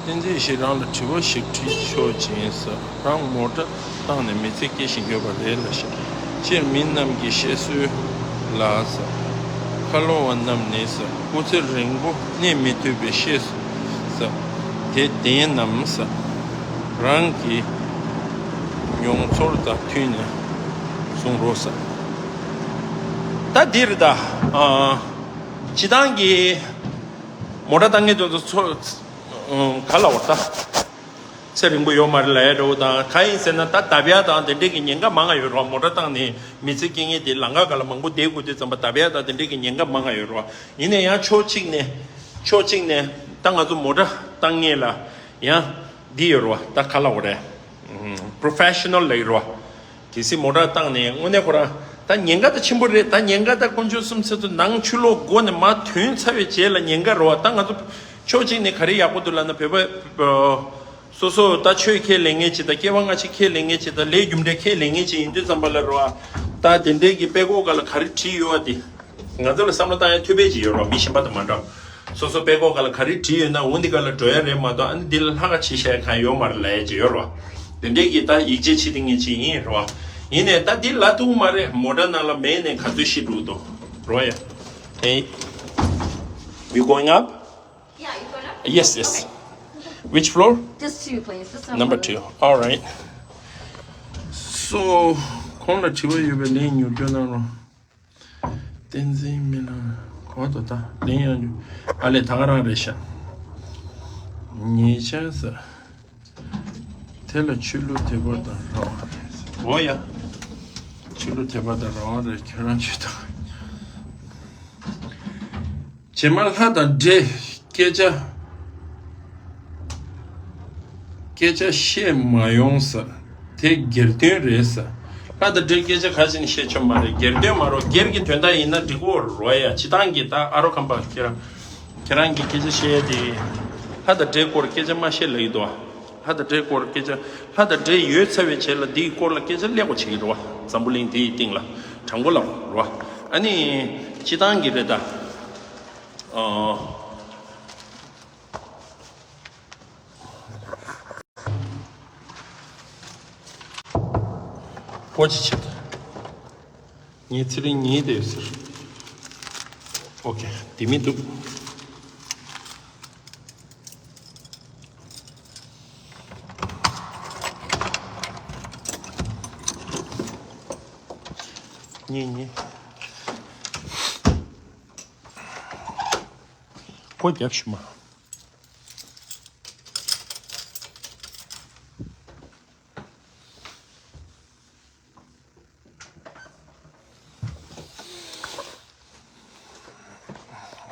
བསྟན་འཛིན་ཡེ་ཤེས་རང་ལ་དྲི་བ་ཞིག་དྲི་ཆོག་ཅིང་ཟེར། རང་མོ་ཊ་བཏང་ནས་མི་ཚེ་སྐྱེལ་བཞིན་ཡོད་པ་རེད་ལ་ཤག་སྤྱིར་མི་རྣམས་ཀྱི་བཤད་སྲོལ་ལ་ཟེར། ཁ་ལོ་བ་རྣམས་ནི་ཟེར། སྐུ་ཚེ་རིང་པོ་གནས་མི་ཐུབ་པའི་བཤད་སྲོལ་ཟེར། དེ་བདེན་ནམ་ཟེར། རང་གི་མྱོང་ཚོར་དང་མཐུན་ནས་གསུང་རོགས་ཟེར། ད་འདིར་ད། ཨ། སྤྱི་བཏང་གི་མོ་ཊ་བཏང་མཁན་དེ་ཚོ་ཚོ། ཨུམ། ག་ལ་བར་ད། ཚེ་རིང་པོ་ཡོད་མ་རེད་ལབ་ཡ་འདྲ་བོ་དང་། གང་ཡིན་ཟེར་ན་ད་བརྡབ་ཡ་དང་དེ་འདྲས་ཀྱི་ཉེན་ཁ་མང་ང་ཡོད་རོགས། མོ་ཊ་བཏང་ནས་མི་ཚེ་སྐྱེལ་མཁན་དེ་ལམ་ཁ་སྒང་ལ་མང་པོ་བསྡད་དགོས་དུས་ཙམ་པ་བརྡབ་ཡ་དང་དེ་འདྲས་ཀྱི་ཉེན་ཁ་མང་ང་ཡོད་རོགས། ཡིན་ན་ཡང་ཕྱོགས་གཅིག་ནས། ཕྱོགས་གཅིག་ནས་ད་ང་ཚོ་མོ་ཊ་བཏང་མཁན་ལ་ཡང་འདི་ཡོད་རོགས། ད་ག་ལ་བར་རེད། ཨུམ། པོ་རོ་ཕེ་ཤ་ནལ་ལབ་ཡོད་རོགས། གལ་སྲིད་མོ་ཊ་བཏང་ནས་དངོས་གནས་ཁོ་རང་ད་ཉེན་ཁ་ད་ཆེན་པོ་རེད། ད་ཉེན་ཁ་ད་དཀོན་མཆོག་གསུམ་ཚེ་ཐུ་ནང་ཆུ་ལོག་སྒོ་ནས་མར་ཐོན་ཚར་བའི་རྗེས་ལ་ཉེན་ཁ་རེད་བ། ད་ང་ཚོ་ཕྱོགས་གཅིག་ནས་ག་རེ་ཡག་པོ་འདུག་ལབ་ན། བོད་པ་སོ་སོ་ད་ཆོས་ཁས་ལེན་མཁན་ཅིག་དང་། སྐྱེ་བ་སྔ་ཕྱི་ཁས་ལེན་མཁན་ཅིག་དང་། ལས་རྒྱུ་འབྲས་ཁས་ལེན་མཁན་ཅིག་ཡིན་དུས་ཙམ་པ་ལ་རེད་བ། ད་དེ་འདྲའི་གི་དཔྲལ་ཀོ་སྒང་ལ་ག་རེ་བྲིས་ཡོད་བ་དེ། ང་ཚོ་ལ་བསམ་བློ་བཏང་ཡ་ཐུབ་པའི་ཅིག་ཡོད་རོགས། མི་གཞན་པ་དང་མ་འདྲ། སོ་སོ་དཔྲལ་ཀོ་སྒང་ལ་ག་རེ་བྲིས་ཡོད་ན་འོ་འདི་སྒང་ལ་འགྲོ་ཡ་རེད་མ་གཏོགས། ཨ་ནི་འདི་ལ་ལྷག་ག་བྱེད་ཤེས་ཡ་གང་ཡོད་མ་རེད་ལབ་ཡ་ཅིག་ཡོད་རོགས། དེ་འདྲའི་གི་ད་ཡིད་ཆེས་བྱེད་བསྡད་མཁན་ཅིག་ཡིན་རོགས། ཡིན་ནའི་ད་འདི་ལབ་ཐུབ་མ་རེད། མོ་ཊ་ནང་ལ་མེད་ནས་ག་ཚོད་ཤི་འགྲོ་འདུག་རོགས་ཡ། Hey, we going up? Yeah, you going up? Yes, yes. Okay. Which floor? Just two, please. Just number two. All right. So, ཁོང་ལ་དྲི་བ་ཡོད་པའི་ལན་མྱུར་སྐྱོར་གནང་རོགས། བསྟན་འཛིན་མི་ལ་གོ་དོ་ད་ལན་ཡང་རྒྱུ། ཨ་ལས་ད་ག་རང་རེད་ཤག་ཉེ་ཆར་ཟེར། དེ་ལ་ཆོས་ལུགས་དད་པ་དང་རང་དབང་རེད། འོ་ཡ། ཆོས་ལུགས་དད་པ་དང་རང་དབང་རེད། ཁྱོད་རང་ཆོས་དང་། རྗེས་མ་ལྷ་དང་འདྲེ་སྐད་ཆ། སྐད་ཆ་བཤད་མ་ཡོང་ས། དེ་སྒེར་དོན་རེད་ས། ལྷ་དང་འདྲེ་སྐད་ཆ་ག་ཅི་ནས་བཤད་ཆོག་མ་རེད། སྒེར་དོན་མ་རོ། སྒེར་གྱི་དོན་དག་ཡིན་ན་འགྲིག་གོ་རོ་ཡ། སྤྱི་བཏང་གི་ད་ཨ་རོ་ཁམས་པ་ཁྱེད་རང་། ཁྱེད་རང་གི་སྐད་ཆ་བཤད་ཡ་དེ། ལྷ་དང་འདྲེ་སྐོར་སྐད་ཆ་མ་བཤད་ལ་ཡིན་དོ། ལྷ་དང་འདྲེ་སྐོར་སྐད་ཆ། ལྷ་དང་འདྲེ་ཡོད་ཚར་བའི་རྗེས་ལ་འདིའི་སྐོར་ལ་སྐད་ཆ་ཀླད་ཀོར་བྱེད་ཀྱི་རེད་བ། འཛམ་བུ་གླིང་འདིའི་སྟེང་ལ་དྲང་པོ་ལབ་རོ། ཨ་ནི། སྤྱི་བཏང་གི་རེད་ད། ཨ། པོ་ཅི་བྱེད། ངའི་ཚེ་རིང་ཉིད་དེ་ཟེར། ཨོ་ཁེ། དེ་མི་འདུག་ཉིད་ཉིད། ཁོ་རྒྱབ་ཞུ་མ།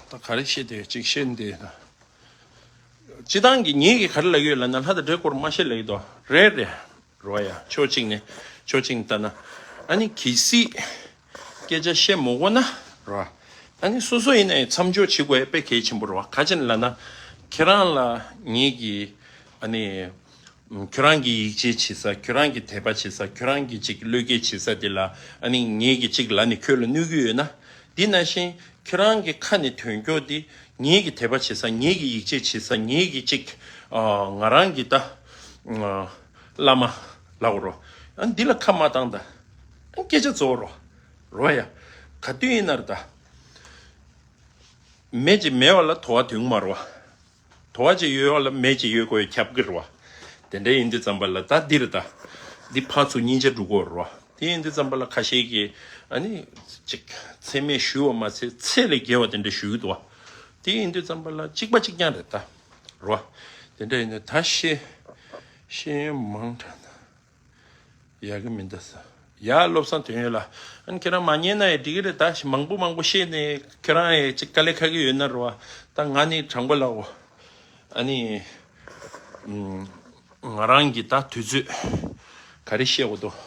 ད་ག་རེ་བཤད་དེ་གཅིག་བཤད་འདི། སྤྱི་བཏང་གི་ངེད་ཀྱིས་ག་རེ་ལབ་ཡོད་ལབ་ན། ལྷ་དང་འདྲེ་སྐོར་མ་བཤད་ལབ་ཡོད་དོ། རེད་རེད། རོ་ཡ། ཕྱོགས་གཅིག་ནས། ཕྱོགས་གཅིག་ལྟ་ན། ཨ་ནི་གལ་སྲིད་སྐད་ཆ་བཤད་མ་དགོས་ན་རོ། ཨ་ནི་སོ་སོ་ཡིན་ན་ཡང་མཚམས་འཇོག་བྱེད་དགོས་ཡ་དཔེ་གལ་ཆེན་པོ་རོ། ག་ཅི་ལབ་ན། ཁྱེད་རང་ལ་ངེད་ཀྱིས། ཨ་ནི། ཁྱོད་རང་གི་ཡིད་ཆེས་བྱེད་ས། ཁྱོད་རང་གི་དད་པ་བྱེད་ས། ཁྱོད་རང་གི་ཅིག་བློས་འགེལ་བྱེད་ས་དེ་ལ། ཨ་ནི་ངེད་ཀྱིས་ཅིག་ལབ་ནས་ཁྱོད་ལ་གནོད་ཀྱི་ཡོད་ན། དེ་ནང་བཞིན་ཁྱོད་རང་གི་ཁ་ནས་ཐོན་ཀྱོག་དེ་ངེད་ཀྱི་དད་པ་བྱེད་ས། ངེད་ཀྱི་ཡིད་ཆེས་བྱེད་ས། ངེད་ཀྱི་ཅིག་ཨ། ང་རང་གི་ད། ཨ། བླ་མ་ལབ་རོ། ཨ། འདི་ལ་ཁ་མ་བཏང་ད། ཨ། སྐད་ཆ་རྫོགས་རོ། རོ་ཡ། ག་དུས་ཡིན་ན་ར་ད། མེ་ཅིག་མེད་པ་ལ་དོ་བ་དུང་མ་རོ། དོ་བ་ཅིག་ཡོད་པ་ལ་མེ་ཅིག་ཡོད་དགོས་ཁྱབ་ཀྱི་རེད་བ། དེ་འདྲ་ཡིན་དུས་ཙམ་པ་ལ་ད་འདིར་ད། འདི་ཕར་ཚུར་གཉིས་ཆ་འགྲོ་གི་རེད་བ། དེ་ཡིན་དུས་ཙམ་པ་ལ་ཁ་ཤས་ཀྱིས་ཨ་ནི་ཅིག་མཚན་སྨད་ཞུས་པ་མ་ཚད་ཚད་ལས་བརྒལ་བ་དེ་འདྲ་ཞུ་གི་འདུག་བ། དེ་ཡིན་དུས་ཙམ་པ་ལ་གཅིག་པ་གཅིག་རྐྱང་རེད་ད། རེད་བ། དེ་འདྲ་ཡིན་དུས་ད་ཤེས་ཤེས་ཡོན་མང་དྲགས་ན། ཡག་གི་མི་འདུག་ཟེར། ཡ། བློ་བཟང་དོན་ཡོད་ལགས། ཨ་ནི་ཁྱེད་རང་མ་ཉན་ན་ཡང་འགྲིག་གི་རེད། ད་མང་པོ་མང་པོ་བཤད་ནས་ཁྱེད་རང་ཡང་ཅིག་དཀའ་ལས་ཁག་གི་ཡོད་ན་རེད་བ། ད་ང་ནི་དྲང་པོ་ལབ་གོ། ཨ་ནི། ཨུམ། ང་རང་གི་ད་དུས་ཚོད་ག་རེ་བཤད་དགོས་འདུག་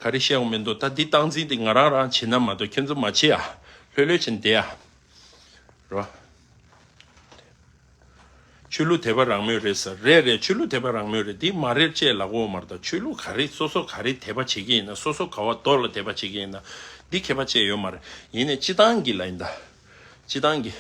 ག་རེ་བཤད་དགོས་མི་འདུག་ད་འདི་སྟངས་འཛིན་འདི་ང་རང་རང་བྱེད་ན་མ་གཏོགས་ཁྱེད་ཚོ་མ་བྱེད་ཡ། ལྷོད་ལྷོད་བྱས་ནས་བསྡད་ཡ། རེད་བ། ཆོས་ལུགས་དད་པ་རང་མོས་རེད་ཟེར། རེད་རེད། ཆོས་ལུགས་དད་པ་རང་མོས་རེད། འདི་མ་རེད་ཅེས་ལབ་དགོས་མ་རེད། ད་ཆོས་ལུགས་ག་རེ་སོ་སོ་ག་རེ་དད་པ་བྱེད་ཀྱི་ཡིན་ན། སོ་སོ་ག་བ་མདོ་ལ་དད་པ་བྱེད་ཀྱི་ཡིན་ན། འདི་ཁྱད་པར་ཅི་ཡོད་མ་རེད། ཡིན་ནའི་སྤྱི་བཏང་གི་ལ་ཡིན་ད། སྤྱི་བཏང་གི།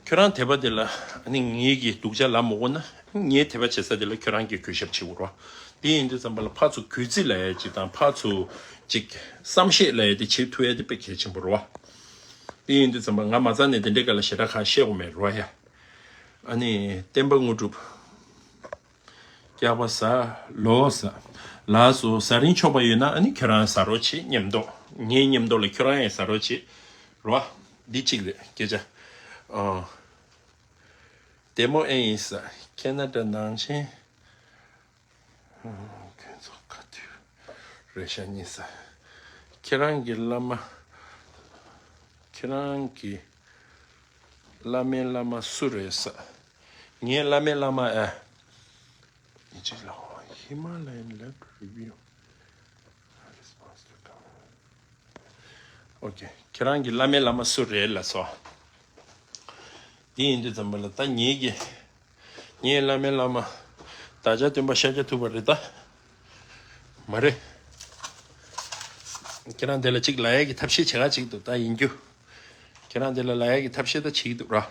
ཁྱོད་རང་དད་པ་དེ་ལ་ཨ་ནི་ངེད་ཀྱིས་སྡུག་ཅག་ལབ་མ་དགོས་ན། ངའི་དད་པ་བྱེད་ས་དེ་ལ་ཁྱོད་རང་གིས་གུས་ཞབས་བྱེད་དགོས་རེད་བ། དེ་ཡིན་དུས་ཙམ་པ་ལ་ཕར་ཚུར་གུས་བརྩི་ལབ་ཡ་ཅིག་དང་། ཕར་ཚུར་ཅིག་བསམ་ཤེས་ལབ་ཡ་དེ་བྱེད་ཐུབ་ཡ་དེ་དཔེ་གལ་ཆེན་པོ་རེད་བ། དེ་ཡིན་དུས་ཙམ་པ་ང་མ་རྩ་ནས་དེ་འདྲའི་སྐད་ལ་ཞེ་དྲག་ཁ་བཤད་དགོས་མེད་རོ་ཡ། ཨ་ནི་བསྟན་པ་དངོས་གྲུབ། སྐྱག་པ་ཟ། ལོ་ཟ། ལགས་སོ། ཟ་རིན་ཆོག་པ་ཡོད་ན་ཨ་ནི་ཁྱོད་རང་ཟ་རོགས་བྱེད། མཉམ་དུ། ངའི་མཉམ་དུ་ལ་ཁྱོད་རང་ཡང་ཟ་རོགས་བྱེད། རོ། འདི་གཅིག་རེད་སྐད་ཆ། ཨ། བདེ་མོ་ཨེ་ཡིན་ས། ཁེ་ན་ཌ་ནང་ཆེན། ཁྱོད་ཚོ་ག་དུས་རེད་ཤག་གཉིད་ས། ཁྱེད་རང་གི་བླ་མ། ཁྱེད་རང་གི་བླ་མའི་བླ་མ་སུ་རེད་ས། ངའི་བླ་མའི་བླ་མ་ཨེ། ཡིན་གཅིག་ལ། Himalayan left review. Response to comment. ཨོ་ཁེ། ཁྱེད་རང་གི་བླ་མའི་བླ་མ་སུ་རེད་ལབ་སོང་། དེ་ཡིན་དུས་ཙམ་པ་ལ་ད་ངེད་ཀྱི། ངའི་བླ་མའི་བླ་མ། བདག་ཅག་སྟོན་པ་ཤཱཀྱ་ཐུབ་པ་རེད་ད། མ་རེད། ཁྱེད་རང་དེ་ལ་གཅིག་ལབ་ཡ་གི་ཐབས་ཤེས་བྱེད་ག་གཅིག་འདུག་ད་ཡིན་རྒྱུ། ཁྱེད་རང་དེ་ལ་ལབ་ཡ་གི་ཐབས་ཤེས་ད་བྱེད་ཀྱི་འདུག་ར།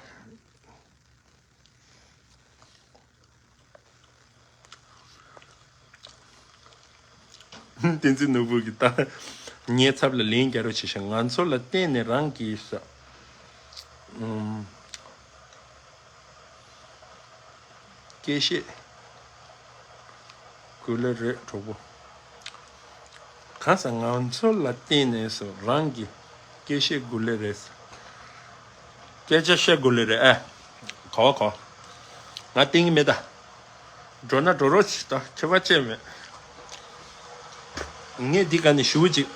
བསྟན་འཛིན་ནོར་བུ་གིས་ད་ངའི་ཚབ་ལ་ལན་རྒྱག་རོགས་བྱེད་ཤག་ང་ཚོ་ལ་བརྟེན་ནས་རང་གིས་ས། ཨུམ། སྐད་བཤད་དགོས་ལེ་རེད་གྲོགས་པོ། གང་ཟེར་ང་ཚོ་ལ་བརྟེན་ནས་སུ་རང་གི་སྐད་བཤད་དགོས་ལེ་རེད། སྐད་ཆ་བཤད་དགོས་ལེ་རེད་ཨ། གོ་གོ། ང་བརྟེན་གི་མེད་ད། འགྲོ་ན་འགྲོ་རོགས་བྱེད་ད་ཁྱད་པར་ཅི་མེད། ངས་འདི་ག་ནས་ཞུ་ཅིག་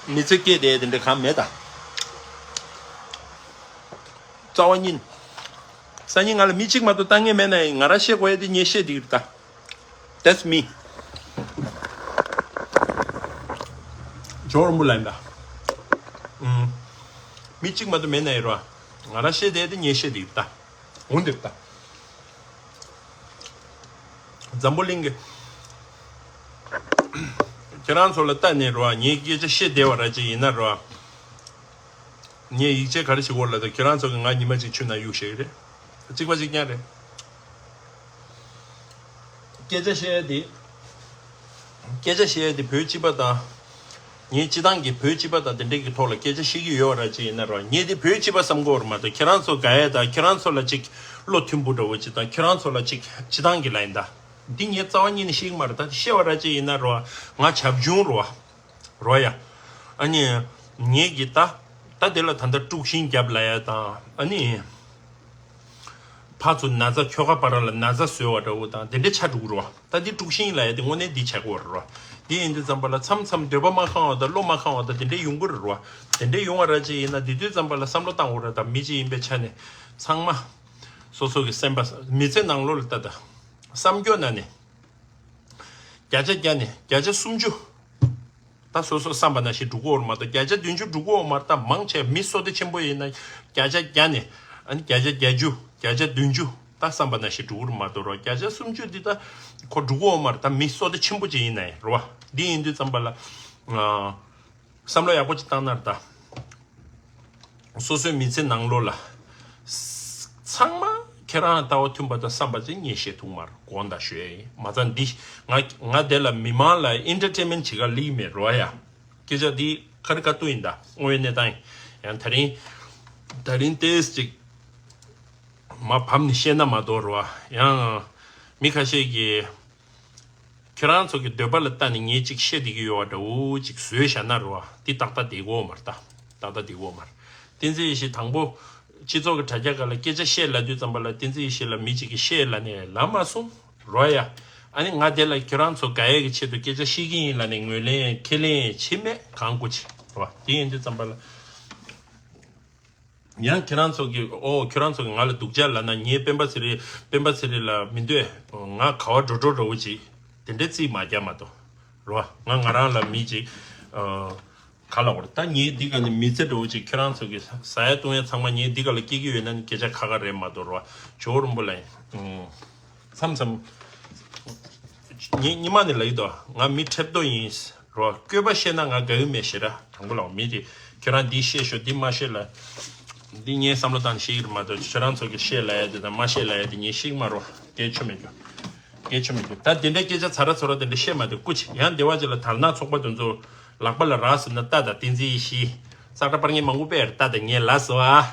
མི་ཚེ་སྐྱེལ་བསྡད་དེ་འདྲ་གང་མེད་ད། རྩ་བ་ཉིད། སང་ཉིན་ང་ལ་མི་གཅིག་མ་གཏོགས་ལྟ་མཁན་མེད་ན་ཡང་ང་རང་བཤད་དགོས་ཡ་དེ་ངས་བཤད་བསྡད་ཀྱི་རེད་ད། That's me. ཇོ་རོང་པོ་ལ་ཡིན་ད། ཨུམ། མི་གཅིག་མ་གཏོགས་མེད་ན་ཡིན་རོ། ང་རང་བཤད་བསྡད་དེ་ངས་བཤད་བསྡད་ཀྱི་རེད་ད། འོང་འདིར་ལྟ། འཛམ་བུ་གླིང་གི་ཁྱེད་རང་ཚོ་ལ་ལྟ་ནས་རོ། ངའི་སྐད་ཆ་བཤད་བདེ་བ་ར་ཅིག་ཡིན་ན་རོ། ངས་ཡིག་ཆ་ག་རེ་ཞིག་འོར་ལ་ད་ཁྱེད་རང་ཚོ་གི་ང་ཉི་མ་གཅིག་ཆུ་ནང་གཡུག་ཤེས་ཀྱི་རེད། གཅིག་པ་གཅིག་རྐྱང་རེད། སྐད་ཆ་བཤད་ཡ་དེ། སྐད་ཆ་བཤད་ཡ་དེ་བོད་སྤྱི་པ་དང་། ངའི་སྤྱི་བཏང་གི་བོད་སྤྱི་པ་དང་དེ་འདྲས་ཀྱི་ཐོག་ལ་སྐད་ཆ་བཤད་ཀྱི་ཡོད་ར་ཅིག་ཡིན་ན་རོ། ངས་དེ་བོད་སྤྱི་པ་བསམ་གྱི་ཡོད་རེད་མ་གཏོགས་ཁྱེད་རང་ཚོ་དགའ་ཡ་དང་ཁྱེད་རང་ཚོ་ལ་ཅིག་བློ་མཐུན་པོ་འདྲ་བོ་ཅིག་དང་ཁྱེད་རང་ཚོ་ལ་ཅིག་སྤྱི་བཏང་གི་ལ་ཡིན་ད། འདི་ངས་རྩ་བ་ཉིད་ནས་ཤེས་ཀྱི་མ་རེད་ད། ཤེས་པ་ར་ཅིག་ཡིན་ན་རོ། ང་བྱབ་ཆུང་རོ། རོ་ཡ། ཨ་ནི། ངེད་ཀྱི་ད། ད་དེ་ལ་ད་ལྟ་དཀྲུག་ཤིང་རྒྱབ་ལ་ཡ་དང་ཨ་ནི། ཕར་ཚུར་ན་ཚ་ཁྱོ་ག་བར་ལ་ན་ཚ་བཟོས་བ་འདྲ་བོ་དང་དེ་འདྲའི་ཆ་འགྲོ་གི་རོ། ད་འདི་དཀྲུག་ཤིང་ལ་ཡ་དེ་དངོས་གནས་འདི་བྱ་དགོས་རོ། འདི་ཡིན་དུས་ཙམ་པ་ལ་མཚམས་མཚམས་འདོད་པ་མ་ཁེངས་བ་དང་བློ་མ་ཁེངས་བ་དང་དེ་འདྲའི་ཡོང་གི་རེད་རོ། དེ་འདྲའི་ཡོང་བ་ར་ཅིག་ཡིན་ན་དེ་དུས་ཙམ་པ་ལ་བསམ་བློ་བཏང་དགོས་རེད། ད་མི་གཅིག་ཡིན་པའི་ཆ་ནས་ཚང་མ། སོ་སོ་གི་སེམས་པ་མི་ཚེ་ནང་ལོགས་ལ་ལྟ་ད། བསམ་སྐྱོ་ན་ནས། བརྒྱ་ཆ་བརྒྱ་ནས་བརྒྱ་ཆ་སུམ་ཅུ། ད་སོ་སོ་བསམ་པ་ནང་བཞིན་འགྲོ་གི་ཡོད་མ་གཏོགས་བརྒྱ་ཆ་བདུན་ཅུ་འགྲོ་གི་ཡོད་མ་རེད། ད་མང་ཆེ་མི་བསོད་བདེ་ཆེན་པོ་ཡིན་ན་བརྒྱ་ཆ་བརྒྱ་ནས་ཨ་ནི་བརྒྱ་ཆ་བརྒྱད་ཅུ་བརྒྱ་ཆ་བདུན་ཅུ་ད་བསམ་པ་ནང་བཞིན་འགྲོ་གི་ཡོད་མ་གཏོགས་རོ། བརྒྱ་ཆ་སུམ་ཅུ་འདི་ད་ཁོ་འགྲོ་གི་ཡོད་མ་རེད། ད་མི་བསོད་བདེ་ཆེན་པོ་ཅིག་ཡིན་ན་ཡང་རོ། འདི་ཡིན་དུས་ཙམ་པ་ལ་ཨ། བསམ་བློ་ཡག་པོ་ཅིག་བཏང་ན་རེད་ད། སོ་སོའི་མི་ཚེ་ནང་ལོགས་ལ། ཚང་མ་ཁྱེད་རང་ལྟ་བ་མཐུན་པ་དང་བསམ་པ་ཅིག་ངས་བཤད་ཐུབ་མ་རེད། དགོངས་དག་ཞུ་ཡ་ཡིན། མ་ཚད་འདི་ང་ང་དེ་ལ་མི་མང་ལ་ཨེན་ཊར་ཊེན་མེན་ཊི་བྱེད་ག་སླེབས་མེད་རོ་ཡ། སྐད་ཆ་འདི་ཁ་རི་ཁ་ཐུག་ཡིན་ད། དངོས་ཡོད་གནས་སྟངས་ཡིན། ཡང་ད་རིང་ད་རིང་ཏོག་ཙམ་ཅིག་མ་བབས་ནས་བཤད་ན་མ་གཏོགས་རོ། ཡང་མི་ཁ་ཤས་ཀྱིས། ཁྱེད་རང་ཚོ་གི་འདོད་པ་ལ་ལྟ་ནས་ངས་ཅིག་བཤད་བསྡད་ཀྱི་ཡོད་པ་འདྲ་བོ་ཅིག་བཟོས་བཞག་ན་རེད་བ། འདི་ཏག་ཏག་བསྡད་ཀྱི་ཡོད་མ་རེད་ད། ཏག་ཏག་བསྡད་ཀྱི་ཡོད་མ་རེད། བསྟན་འཛིན་ཡེ་ཤེས་དང་པོ་སྤྱི་ཚོགས་ཀྱི་དྲ་རྒྱ་སྒང་ལ་སྐད་ཆ་བཤད་ལབ་དུས་ཙམ་པ་ལ་བསྟན་འཛིན་ཡེ་ཤེས་ལ་མི་གཅིག་གིས་བཤད་ལབ་ནས་ལབ་མ་སོང་རོ་ཡ། ཨ་ནི་ང་དེ་ལ་ཁྱེད་རང་ཚོ་དགའ་ཡས་ཀྱི་ཆེད་དུ་སྐད་ཆ་བཤད་ཀྱི་ཡིན་ལབ་ནས་ངོས་ལེན་ཁས་ལེན་བྱེད་མེད་གང་དགོས་ཆེ་རེད་བ། དེ་ཡིན་དུས་ཙམ་པ་ལ། ཡང་ཁྱེད་རང་ཚོ་གིས་ཨོ་ཁྱེད་རང་ཚོ་གིས་ང་ལ་སྡུག་ཅག་ལབ་ན་ངའི་སྤེན་པ་ཚེ་རིང་སྤེན་པ་ཚེ་རིང་ལ་མི་འདོད། ང་ག་བ་འགྲོ་འགྲོ་འདྲ་བོ་ཅིག་དེ་འདྲའི་རྩིས་མ་རྒྱག་མ་གཏོགས་རོ། ང་ང་རང་ལ་མི་ཅིག་ཨ། ག་ལ་བར་ད་ངའི་འདི་ག་ནས་མི་ཚེ་འདྲ་བོ་ཅིག་ཁྱེད་རང་ཚོ་གིས་ཟ་ཡ་བཏུང་ཡ་ཚང་མ་ངའི་འདི་ག་ལ་སྐྱེལ་གྱི་ཡོད་ན་ནི་སྐད་ཆ་ཁ་ཁ་རེད་མ་གཏོགས་རོ། ཇོ་བོ་རིན་པོ་ལ་ཡིན། མཚམས་མཚམས་ངས་སྔོན་མ་ནས་ལབ་ཀྱི་འདུག་ང་མི་ཁྲེབ་ཏོ་ཡིན། རོ། བཀོད་པ་ཤེས་ན་ང་དགའ་གི་མེད་ཞེ་དྲག་དང་པོ་ལ་མི་དེ་ཁྱོད་རང་འདི་ཤེས་ཤོག་འདི་མ་ཤེས་ལ། འདི་ངས་བསམ་བློ་བཏང་ནས་ཤེས་ཀྱི་རེད་མ་གཏོགས་ཁྱོད་རང་ཚོ་གི་ཤེས་ལ་ཡ་དེ་དང་མ་ཤེས་ལ་ཡ་དེ་ངས་ཤེས་ཀྱི་མ་རོ། སྐད་ཆོ་མེད་རྒྱུ། སྐད་ཆོ་མེད་རྒྱུ་ད་དེ་འདྲའི་སྐད་ཆ་ཚ་ར་ཚོ་ར་དེ་འདྲ་བཤད་མ་དེ་སྐུ་ཆེ་ཡང་སྡེ་བ་ཅིག་ལ་དར་ནག་ཚོགས་པ་དེ་ཚོ་ལག་པ་ལ་རག་ཟེར་ན་ལྟ་ད་བསྟན་འཛིན་ཡེ་ཤེས་ས་ཁྲ་པར་ངས་མང་པོ་པས་ལྟ་ད་ངས་ལ་སོ་ཨ།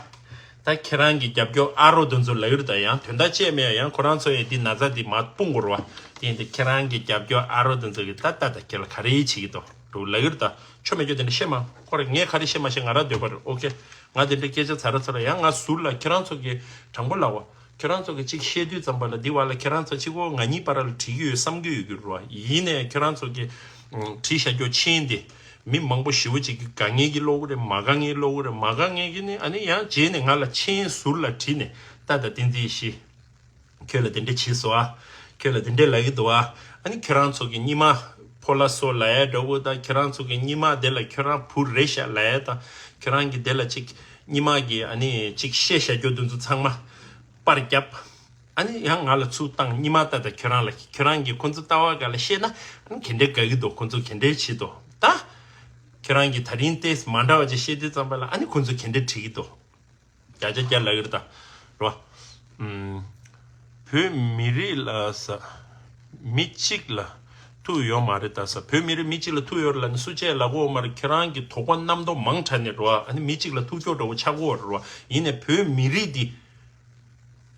ད་ཁྱེད་རང་གི་རྒྱབ་སྐྱོར་ཨ་རོ་དེ་ཚོ་ལ་ཡུར་ད་ཡང་དོན་དག་ཅེས་མེད་ཡང་ཁོ་རང་ཚོ་ཡི་འདི་ན་ཚ་འདི་མ་སྤུངས་དགོས་ར་བ། དེ་ཡིན་དུས་ཁྱེད་རང་གི་རྒྱབ་སྐྱོར་ཨ་རོ་དེ་ཚོ་གི་ད་ད་ད་ཁྱེད་ལ་ག་རེ་བྱེད་ཀྱི་འདུག་འདུག་ལ་ཡུར་ད་ཆོ་མེད་རྒྱུ་དེ་འདྲ་བཤད་མ་ཁོ་ར་ངས་ག་རེ་བཤད་མ་བཤད་ང་ར་འདོད་པ་རེད། ཨོ་ཁེ། ང་དེ་འདྲ་སྐད་ཆ་ཚ་ར་ཚ་ར་ཡང་ང་ཟུར་ལ་ཁྱེད་རང་ཚོ་གི་དྲང་པོ་ལ་བ། ཁྱེད་རང་ཚོ་གི་གཅིག་བཤད་དུས་ཙམ་པ་ལ་འདི་བ་ལ་ཁྱེད་རང་ཚོ་གཅིག་གོ་ང་གཉིས་བར་ལ་བྲིས་ཀྱི་ཡོད་བསམ་གྱི་ཡོད་ཀྱི་རེད་བ། ཡིན་ནའི་ཁྱེད་རང་ཚོ་གི་བྲིས་བཞག་རྒྱུ་མཆན་དེ་མི་མང་པོ་ཞེ་པོ་ཅིག་གི་དགའ་ངེས་ཀྱི་ཀློག་གི་རེད། མ་དགའ་ངེས་ཀློག་གི་རེད། མ་དགའ་ངེས་ཀྱི་ནི་ཨ་ནི་ཡང་རྗེས་ནས་ང་ལ་མཆན་ཟུར་ལ་བྲིས་ནས་ད་ད་བསྟན་འཛིན་ཡེ་ཤེས་ཁྱོད་ལ་དེ་འདྲས་བྱས་སོ་ཨ། ཁྱོད་ལ་དེ་འདྲས་ལབ་ཀྱི་འདུག་ཨ། ཨ་ནི་ཁྱེད་རང་ཚོ་གི་སྙེ་མ་ཕོ་ལ་སོ་ལབ་ཡ་འདྲ་བོ་ད་ཁྱེད་རང་ཚོ་གི་སྙེ་མ་དེ་ལ་ཁྱོད་རང་བུ་རེད་ཤག་ལབ་ཡ་ད་ཁྱོད་རང་གི་དེ་ལ་ཅིག་སྙེ་མ་གི་ཨ་ནི་ཅིག་བཤད་བཞག་རྒྱུ་དེ་ཚོ་ཚང་མ་པར་བརྒྱབ། ཨ་ནི་ཡང་ང་ལ་ཚུར་བཏང་། སྙེ་མ་ལྟ་ད་ཁྱོད་རང་ལ་ཁྱོད་རང་གིས་ཁོ་ཚོ་ལྟ་བ་ག་ལ་བཤད་ན་ཨ་ནི་ག་འདྲས་དགའ་གི་འདུག་ཁོ་ཚོ་ག་འདྲས་བྱེད་འདུག་ད་ཁྱོད་རང་གིས་ད་རིང་ཏེས་མ་འདྲ་བ་ཅིག་བཤད་དུས་ཙམ་པ་ལ་ཨ་ནི་ཁོ་ཚོ་ག་འདྲས་བྲིས་གི་འདུག་བརྒྱ་ཆ་བརྒྱ་ལབ་ཀྱི་རེད་ད། རོ། ཨུམ། བོད་མི་རིགས་ལ་ས། མི་གཅིག་ལ་ཐུག་ཡོད་མ་རེད་ད་ས། བོད་མི་རིགས་མི་གཅིག་ལ་ཐུག་ཡོད་རེད་ལབ་ནས་སུ་གཅིག་ལབ་གོ་མ་རེད། ཁྱེད་རང་གི་དོགས་པ་རྣམ་རྟོག་མང་དྲགས་ནས་རོ། ཨ་ནི་མི་གཅིག་ལ་ཐུག་ཀྱོག་འདྲ་བོ་ཆགས་གོ་རེད་རོ། ཡིན་ནའི་བོད་མི་རིགས་འདི་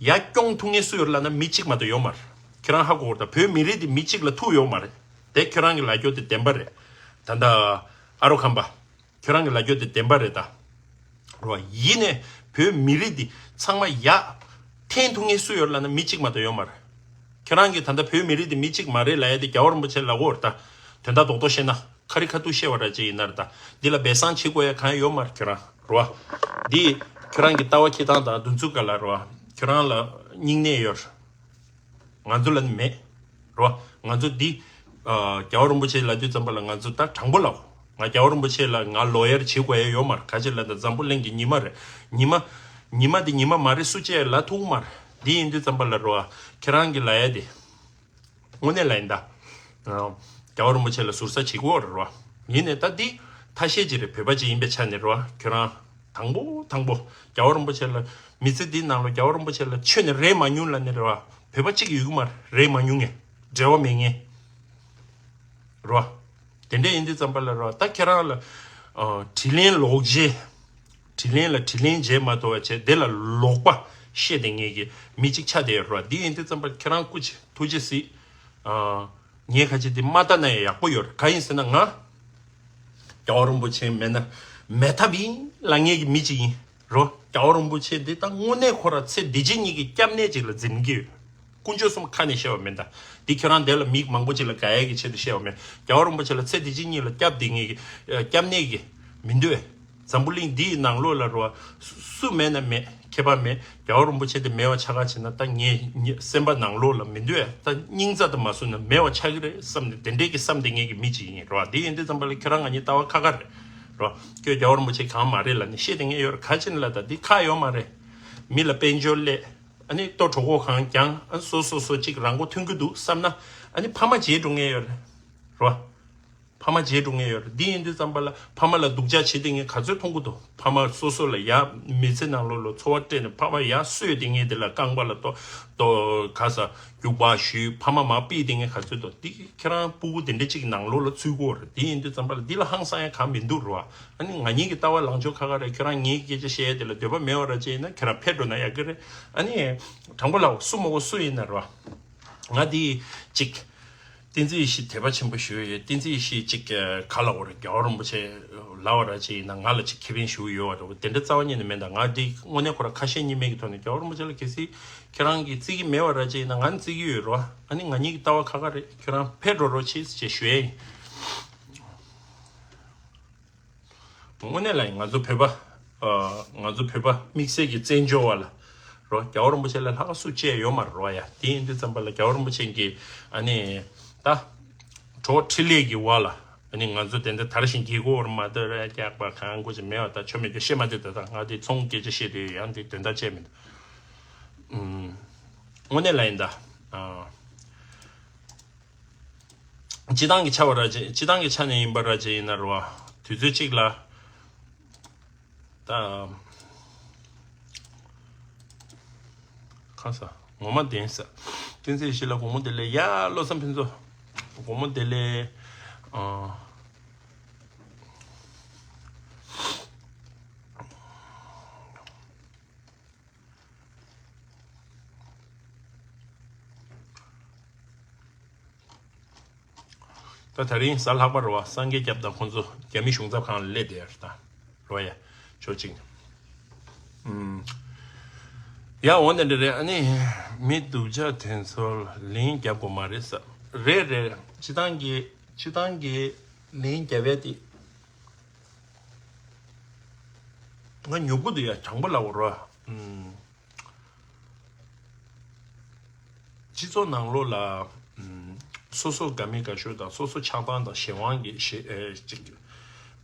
ཡར་སྐྱོང་ཐུབ་མཁན་སུ་ཡོད་ལབ་ན་མི་གཅིག་མ་གཏོགས་ཡོད་མ་རེད། ཁྱོད་རང་ཧ་གོ་གོ་ད། བོད་མི་རིགས་དེ་མི་གཅིག་ལ་ཐུག་ཡོད་མ་རེད། དེ་ཁྱོད་རང་གི་ལབ་རྒྱུ་དེ་བདེན་པ་རེད། ད་ལྟ་ཨ་རོ་ཁམས་པ། ཁྱོད་རང་གི་ལབ་རྒྱུ་དེ་བདེན་པ་རེད་ད། རེད་བ། ཡིན་ནའི་བོད་མི་རིགས་འདི་ཚང་མ་ཡར་འཐེན་ཐུབ་མཁན་སུ་ཡོད་ལབ་ན་མི་གཅིག་མ་གཏོགས་ཡོད་མ་རེད། ཁྱོད་རང་གིས་ད་ལྟ་བོད་མི་རིགས་འདི་མི་གཅིག་མ་རེད་ལབ་ཡ་དེ་རྒྱལ་བ་རིན་པོ་ཆེ་ལབ་ཀྱི་ཡོད་རེད་ད། དོན་དག་རྡོག་རྡོག་བཤད་ན་ཁ་རི་ཁ་ཐུག་བཤད་པ་འདྲ་ཅིག་ཡིན་ན་རེད་ད། འདི་ལ་སྦས་གསང་བྱེད་དགོས་ཡ་གང་ཡང་ཡོད་མ་རེད། ཁྱོད་རང་རེད་བ། འདི་ཁྱོད་རང་གི་ལྟ་བ་འཁྱེར་སྟངས་དང་འདུ་ཚུལ་ག་ལ་རེད་བ། ཁྱོད་རང་ལ་སྙིང་ནད་ཡོད་རེད། ང་ཚོ་ལ་ནི་མེད། རེད་བ། ང་ཚོ་འདི། ཨ། རྒྱལ་བ་རིན་པོ་ཆེ་ལབ་དུས་ཙམ་པ་ལ་ང་ཚོ་ད་དྲང་པོ་ལབ། ང་རྒྱལ་བ་རིན་པོ་ཆེ་ལ་ང་ལོ་ཡར་བྱེད་དགོས་ཡ་ཡོད་མ་རེད། ག་ཅི་ལབ་ན་འཛམ་བུ་གླིང་གི་ཉི་མ་རེད། ཉི་མ། ཉི་མ་འདི་ཉི་མ་མ་རེད། སུ་གཅིག་ལབ་ཐུབ་མ་རེད། འདི་ཡིན་དུས་ཙམ་པ་ལ་རེད་བ། ཁྱེད་རང་གི་ལབ་ཡ་དེ། དངོས་གནས་ལ་ཡིན་ད། ཨ། རྒྱལ་བ་རིན་པོ་ཆེ་ལ་ཟུར་ཟ་བྱེད་དགོས་རེད་བ། ཡིན་ནའི་ད་འདི་ཐ་ཤལ་ཅིག་རེད། བོད་པ་ཅིག་ཡིན་པའི་ཆ་ནས་རེད་བ། ཁྱོད་རང་དང་པོ་དང་པོ་རྒྱལ་བ་རིན་པོ་ཆེ་ལ། མི་ཚེ་འདིའི་ནང་ལ་རྒྱལ་བ་རིན་པོ་ཆེ་ལ་མཆོད་ནས་རེད་མ་མྱོང་ལབ་ནས་རེད་བ། བོད་པ་གཅིག་ཡོད་ཀྱི་མ་རེད། རེད་མ་མྱོང་ངས། འབྲེལ་བ་མེད་ངས། རེད་བ། དེ་འདྲ་ཡིན་དུས་ཙམ་པ་ལ་རེད་བ། ད་ཁྱེད་རང་ལ། ཨ། དྲིན་ལན་ལོག་འཇལ། དྲིན་ལན་ལ་དྲིན་ལན་འཇལ་མ་ཐུབ་པ་བྱས། དེ་ལ་ལོག་པ་བཤད་བསྡད་མཁན་གྱི་མི་གཅིག་ཆགས་བསྡད་ཡོད་རེད་བ། འདི་ཡིན་དུས་ཙམ་པ་ཁྱེད་རང་སྐུ་མཁྱེན་ཐུགས་རྗེ་གཟིགས། ཨ། ངས་ཁ་ཅིག་འདི་མ་ལྟ་ན་ཡང་ཡག་པོ་ཡོད་རེད། གང་ཡིན་ཟེར་ན་ང་རྒྱལ་བ་རིན་པོ་ཆེ་མེད་ན་མེད་ཐབས་ཡིན་ལབ་མཁན་གྱི་མི་གཅིག་ཡིན། རེད་བ། རྒྱལ་བ་རིན་པོ་ཆེ་འདི་ད་དངོས་གནས་ཁོ་རང་ཚེ་འདི་ཕྱི་གཉིས་ཀྱི་སྐྱབས་གནས་ཅིག་ལ་འཛིན་གྱི་ཡོད། དཀོན་མཆོག་གསུམ་ཁ་ནས་བཤད་པ་མིན་ད། འདི་ཁྱོད་རང་འདི་ལ་མི་མང་པོ་ཅིག་ལ་དགའ་ཡས་ཀྱི་ཆེད་དུ་བཤད་པ་མིན། རྒྱལ་བ་རིན་པོ་ཆེ་ལ་ཚེ་འདི་ཕྱི་གཉིས་ལ་སྐྱབས་འདི་ངེས་ཀྱི། སྐྱབས་གནས་ཀྱི་མི་འདུག་ཨེ། འཛམ་བུ་གླིང་འདིའི་ནང་ལོགས་ལ་རོ། སུ་མེད་ན་མེད། ཁྱད་པར་མེད། རྒྱལ་བ་རིན་པོ་ཆེ་དེ་མེད་པ་ཆགས་ཁ་བྱས་ན་ད་ངའི་སེམས་པ་ནང་ལོགས་ལ་མི་འདུག་ཨེ། ད་སྙིང་རྩ་དུ་མ་བཟུང་ན་མེད་པ་ཆགས་ཀྱི་རེད་བསམ་ནས། དེ་འདྲའི་གི་བསམ་བསྡད་མཁན་གྱི་མི་ཅིག་ཡིན་རོ། འདི་ཡིན་དུས་ཙམ་པ་ལ་ཁྱོད་རང་ང་གཉིས་ལྟ་བ་ཁ་ཁ་རེད་རོ། ཁྱོད་རྒྱལ་བ་རིན་པོ་ཆེ་གང་མ་རེད་ལབ་ནས་བཤད་བསྡད་མཁན་ཡོད་རེད། ག་ཅི་ནས་ལབ་ད་འདི་ཁག་ཡོད་མ་རེད། མི་ལ་དཔལ་འབྱོར་སླེབས། ཨ་ནི་ལྟོ་གྲོད་ཁོག་གང་བརྒྱངས། ཨ། སོ་སོ་སོ་གཅིག་རང་མགོ་ཐོན་གྱི་འདུག་བསམ་ན། ཨ་ནི་ཕ་མ་བརྗེད་འགྲོ་མཁན་ཡོད་རེད། རོ། ཕ་མ་བརྗེད་འགྲོ་མཁན་ཡོད་རེད། འདི་ཡིན་དུས་ཙམ་པ་ལ་ཕ་མ་ལ་སྡུག་ཅག་བྱེད་བསྡད་མཁན་ག་ཚོད་མཐོང་གི་འདུག་ཕ་མ་སོ་སོ་ལ་ཡ་མི་ཚེ་ནང་ལོགས་ལ་འཚོ་བ་སྤྲད་ནས་ཕ་མ་ཡ་གསོས་བསྡད་མཁན་དེ་ལ་རྐང་པ་ལ་ལྟོ་ལྟོ་ག་ས་རྒྱུག་པ་གཞུས། ཕ་མ་མར་ཕུད་བསྡད་མཁན་ག་ཚོད་འདུག་འདི་ཁྱེད་རང་སྤུ་གུ་དེ་འདྲ་གཅིག་ནང་ལོགས་ལ་ཚུད་ཀྱི་ཡོད་རེད། འདི་ཡིན་དུས་ཙམ་པ་ལ་འདི་ལ་ཧང་སང་ཡ་གང་མི་འདུག་རེད་བ། ཨ་ནི་ང་གཉིས་ཀྱི་ལྟ་བ་ལངས་ཕྱོགས་ཁ་ཁ་རེད། ཁྱོད་རང་ངའི་སྐད་ཆ་བཤད་ཡ་དེ་ལ་འདོད་པ་མེད་པ་ར་ཅིག་ཡིན་ན་ཁྱོད་རང་ཕེབས་འགྲོ་ན་ཡག་གི་རེད། ཨ་ནི་དྲང་པོ་ལབ། སུ་མ་གོ་སུ་ཡིན་ན་རེད་བ། ང་འདི་གཅིག་བསྟན་འཛིན་ཡེ་ཤེས་དད་པ་ཆེན་པོ་ཞུ་ཡི་ཡོད། བསྟན་འཛིན་ཡེ་ཤེས་གཅིག་ག་ལ་བ་རེད། རྒྱལ་བ་རིན་པོ་ཆེ་ལ་བ་ར་ཅིག་ཡིན་ན་ང་ལ་ཅིག་ཁེ་ཕན་ཞུ་གི་ཡོད་བ་རེད། དེ་འདྲ་རྩ་བ་ཉིད་ནས་མེད། ད་ང་འདི་དངོས་གནས་ཁོ་ར་ཁ་ཞེ་གཉིས་མེད་ཀྱི་ཐོག་ནས་རྒྱལ་བ་རིན་པོ་ཆེ་ལ་གལ་སྲིད་ཁྱེད་རང་གིས་བརྩི་གི་མེད་བ་ར་ཅིག་ཡིན་ན་ང་བརྩི་གི་ཡོད་རེད་བ། ཨ་ནི་ང་གཉིས་ཀྱི་ལྟ་བ་ཁ་ཁ་རེད། ཁྱོད་རང་ཕེབས་འགྲོ་རོགས་བྱེད་ཅེས་ཞུ་ཡ་ཡིན། དངོས་གནས་ལ་ང་ཚོ་བོད་པ། ཨ། ང་ཚོ་བོད་པ་དམིགས་བསལ་གྱི་བཙན་བྱོལ་བ་ལ་རོ། རྒྱལ་བ་རིན་པོ་ཆེ་ལ་ལྷག་སུ་བཅས་ཡོད་མ་རེད་རོ་ཡ། དེ་ཡིན་དུས་ཙམ་པ་ལ་རྒྱལ་བ་རིན་པོ་ཆེ་གིས་ཨ་ནི་ད་གྲོགས་འཕྲིན་ལས་ཀྱི་བར་ལ་ཨ་ནི་ང་ཚོ་དེ་འདྲ་དར་ཞིང་རྒྱས་དགོས་བར་མ་གཏོགས་ར་སྐྱག་པ་གང་དགོས་ཀྱི་མེད་པ། ད་ཆོ་མེད་དུ་བཤད་མ་དེ། ད་ད་ང་དེ་ཚོང་སྐད་ཆ་བཤད་དེ་ཡང་དེ་དོན་དག་བཅས་མི་འདུག་ཨུམ། དངོས་གནས་ལ་ཡིན་ད། ཨ། སྤྱི་བཏང་གི་ཆ་བ་ར་ཅིག་སྤྱི་བཏང་གི་ཆ་ནས་ཡིན་པ་ར་ཅིག་ཡིན་ན་རེད་བ། དུས་ཚོད་གཅིག་ལ། ད། ཁ་ས། ངོ་མ་བདེན་ས། བསྟན་འཛིན་ཡེ་ཤེས་ལགས་དགོང་མོ་བདེ་ལེགས། ཡ། བློ་བཟང་ཕུན་ཚོགས། དགོང་མོ་བདེ་ལེགས། ཨ། ད་དེ་རིང་གཟའ་ལྷག་པ་རེད་བ། སངས་རྒྱས་སྐྱབས་དང་ཁོང་ཚོ་རྒྱ་མི་གཞུང་ཚབ་ཁང་ལ་སླེབས་བསྡད་ཡོད་རེད་ད། རེད་བ་ཡ། ཕྱོགས་གཅིག་ནས། ཨུམ། ཡ། འོ་ན་འདྲ་རེད། ཨ་ནི་མི་སྡུག་ཅག་དེ་ཚོར་ལན་རྒྱབ་དགོས་མ་རེད་ས། རེད་རེད། སྤྱི་བཏང་གི་སྤྱི་བཏང་གི་ལན་རྒྱབ་ཡ་དེ། ང་ཉོབ་གི་འདུག་ཡ། དྲང་པོ་ལབ་དགོས་རེད་བ། ཨུམ། སྤྱི་ཚོགས་ནང་ལོགས་ལ། ཨུམ། སོ་སོ་དགའ་མི་དགའ་ཤོས་དང་སོ་སོ་ཆགས་སྡང་དང་གཞན་དབང་གི་ཞེ་ཨེ་ཅིག་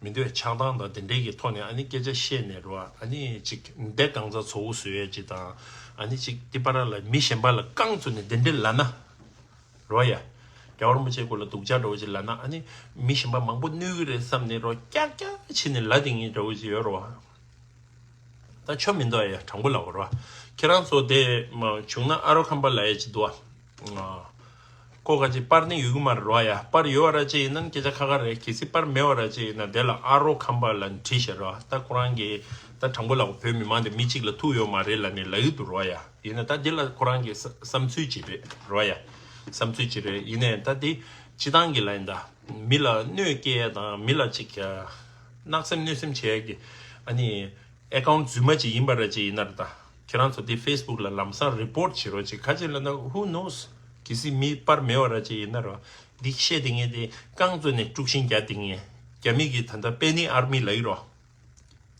མི་འདོད་ཆགས་སྡང་དང་དེ་འདྲའི་གི་ཐོག་ནས་ཨ་ནི་སྐད་ཆ་བཤད་ནས་རོ། ཨ་ནི་ཅིག་འདི་གང་ཚ་ཚོ་བོ་བཟོ་ཡས་ཅིག་དང་། ཨ་ནི་ཅིག་ཏི་པ་ར་ལ་མི་གཞན་པ་ལ་རྐང་བཙུགས་ནས་དེ་འདྲའི་ལབ་ན། རོ་ཡ། རྒྱལ་བ་རིན་པོ་ཆེའི་སྐོར་ལ་སྡུག་ཅག་འདྲ་བོ་ཅིག་ལབ་ན་ཨ་ནི་མི་གཞན་པ་མང་པོ་གནོད་གི་རེད་བསམ་ནས་རོ། ཀྱག་ཀྱག་བྱས་ནས་ལབ་དེ་ངས་འདྲ་བོ་ཅིག་ཡོད་རོ། ད་ཆོ་མི་འདུག་ཡ། དྲང་པོ་ལབ་རོ། ཁྱེད་རང་ཚོ་དེ་མ་བྱུང་ན་ཨ་རོ་ཁམས་པ་ལབ་ཡ་ཅིག་འདུག་ཨ། ཁོ་ག་ཅིག་པར་ནི་ཡོད་གི་མ་རེད་རོ་ཡ། པར་ཡོད་བ་ར་ཅིག་ཡིན་ན་སྐད་ཆ་ཁ་ཁ་རེད། གལ་སྲིད་པར་མེད་བ་ར་ཅིག་ཡིན་ན་དེ་ལ་ཨ་རོ་ཁམས་པ་ལབ་བྲིས་བཞག་རོ། ད་ཁོ་རང་གི་ ད་དྲང་པོ་ལབ་བོད་མི་མང་དེ་མི་གཅིག་ལ་ཐུག་ཡོད་མ་རེད་ལབ་ནས་ལབ་ཀྱི་འདུག་རོ་ཡ། ཡིན་ན་ད་འདི་ལ་ཁོ་རང་གི་བསམ་ཚུལ་ཅིག་རེད་རོ་ཡ། བསམ་ཚུལ་ཅིག་རེད། ཡིན་ནའི་ད་འདི་སྤྱི་བཏང་གི་ལ་ཡིན་ད། མི་ལ་གནོད་སྐྱེལ་ཡ་དང་མི་ལ་ཅིག་གནག་སེམས་གནོད་སེམས་བྱེད་ཡ་གི་ཨ་ནི་ཨེ་ཀའུན་ཊི་རྫུན་མ་ཅིག་ཡིན་པ་ར་ཅིག་ཡིན་ན་ར་ད། ཁྱེད་རང་ཚོ་འདི་ཕེ་སི་བུག་ལ་ལམ་སང་རི་པོར་ཊི་བྱེད་རོགས་ཅིག་ཁ་ཅིག་ལ་ན་who knows། གལ་སྲིད་མི་པར་མེད་པ་ར་ཅིག་ཡིན་ན་ར། འདི་བཤད་དེ་ངས་དེ་རྐང་བཙུགས་ནས་དཀྲུག་ཤིང་རྒྱག་དེ་ངས་རྒྱ་མི་གི་ད་ལྟ་པེ་ནི་ཨར་མི་ལ་ཡིན་རོ།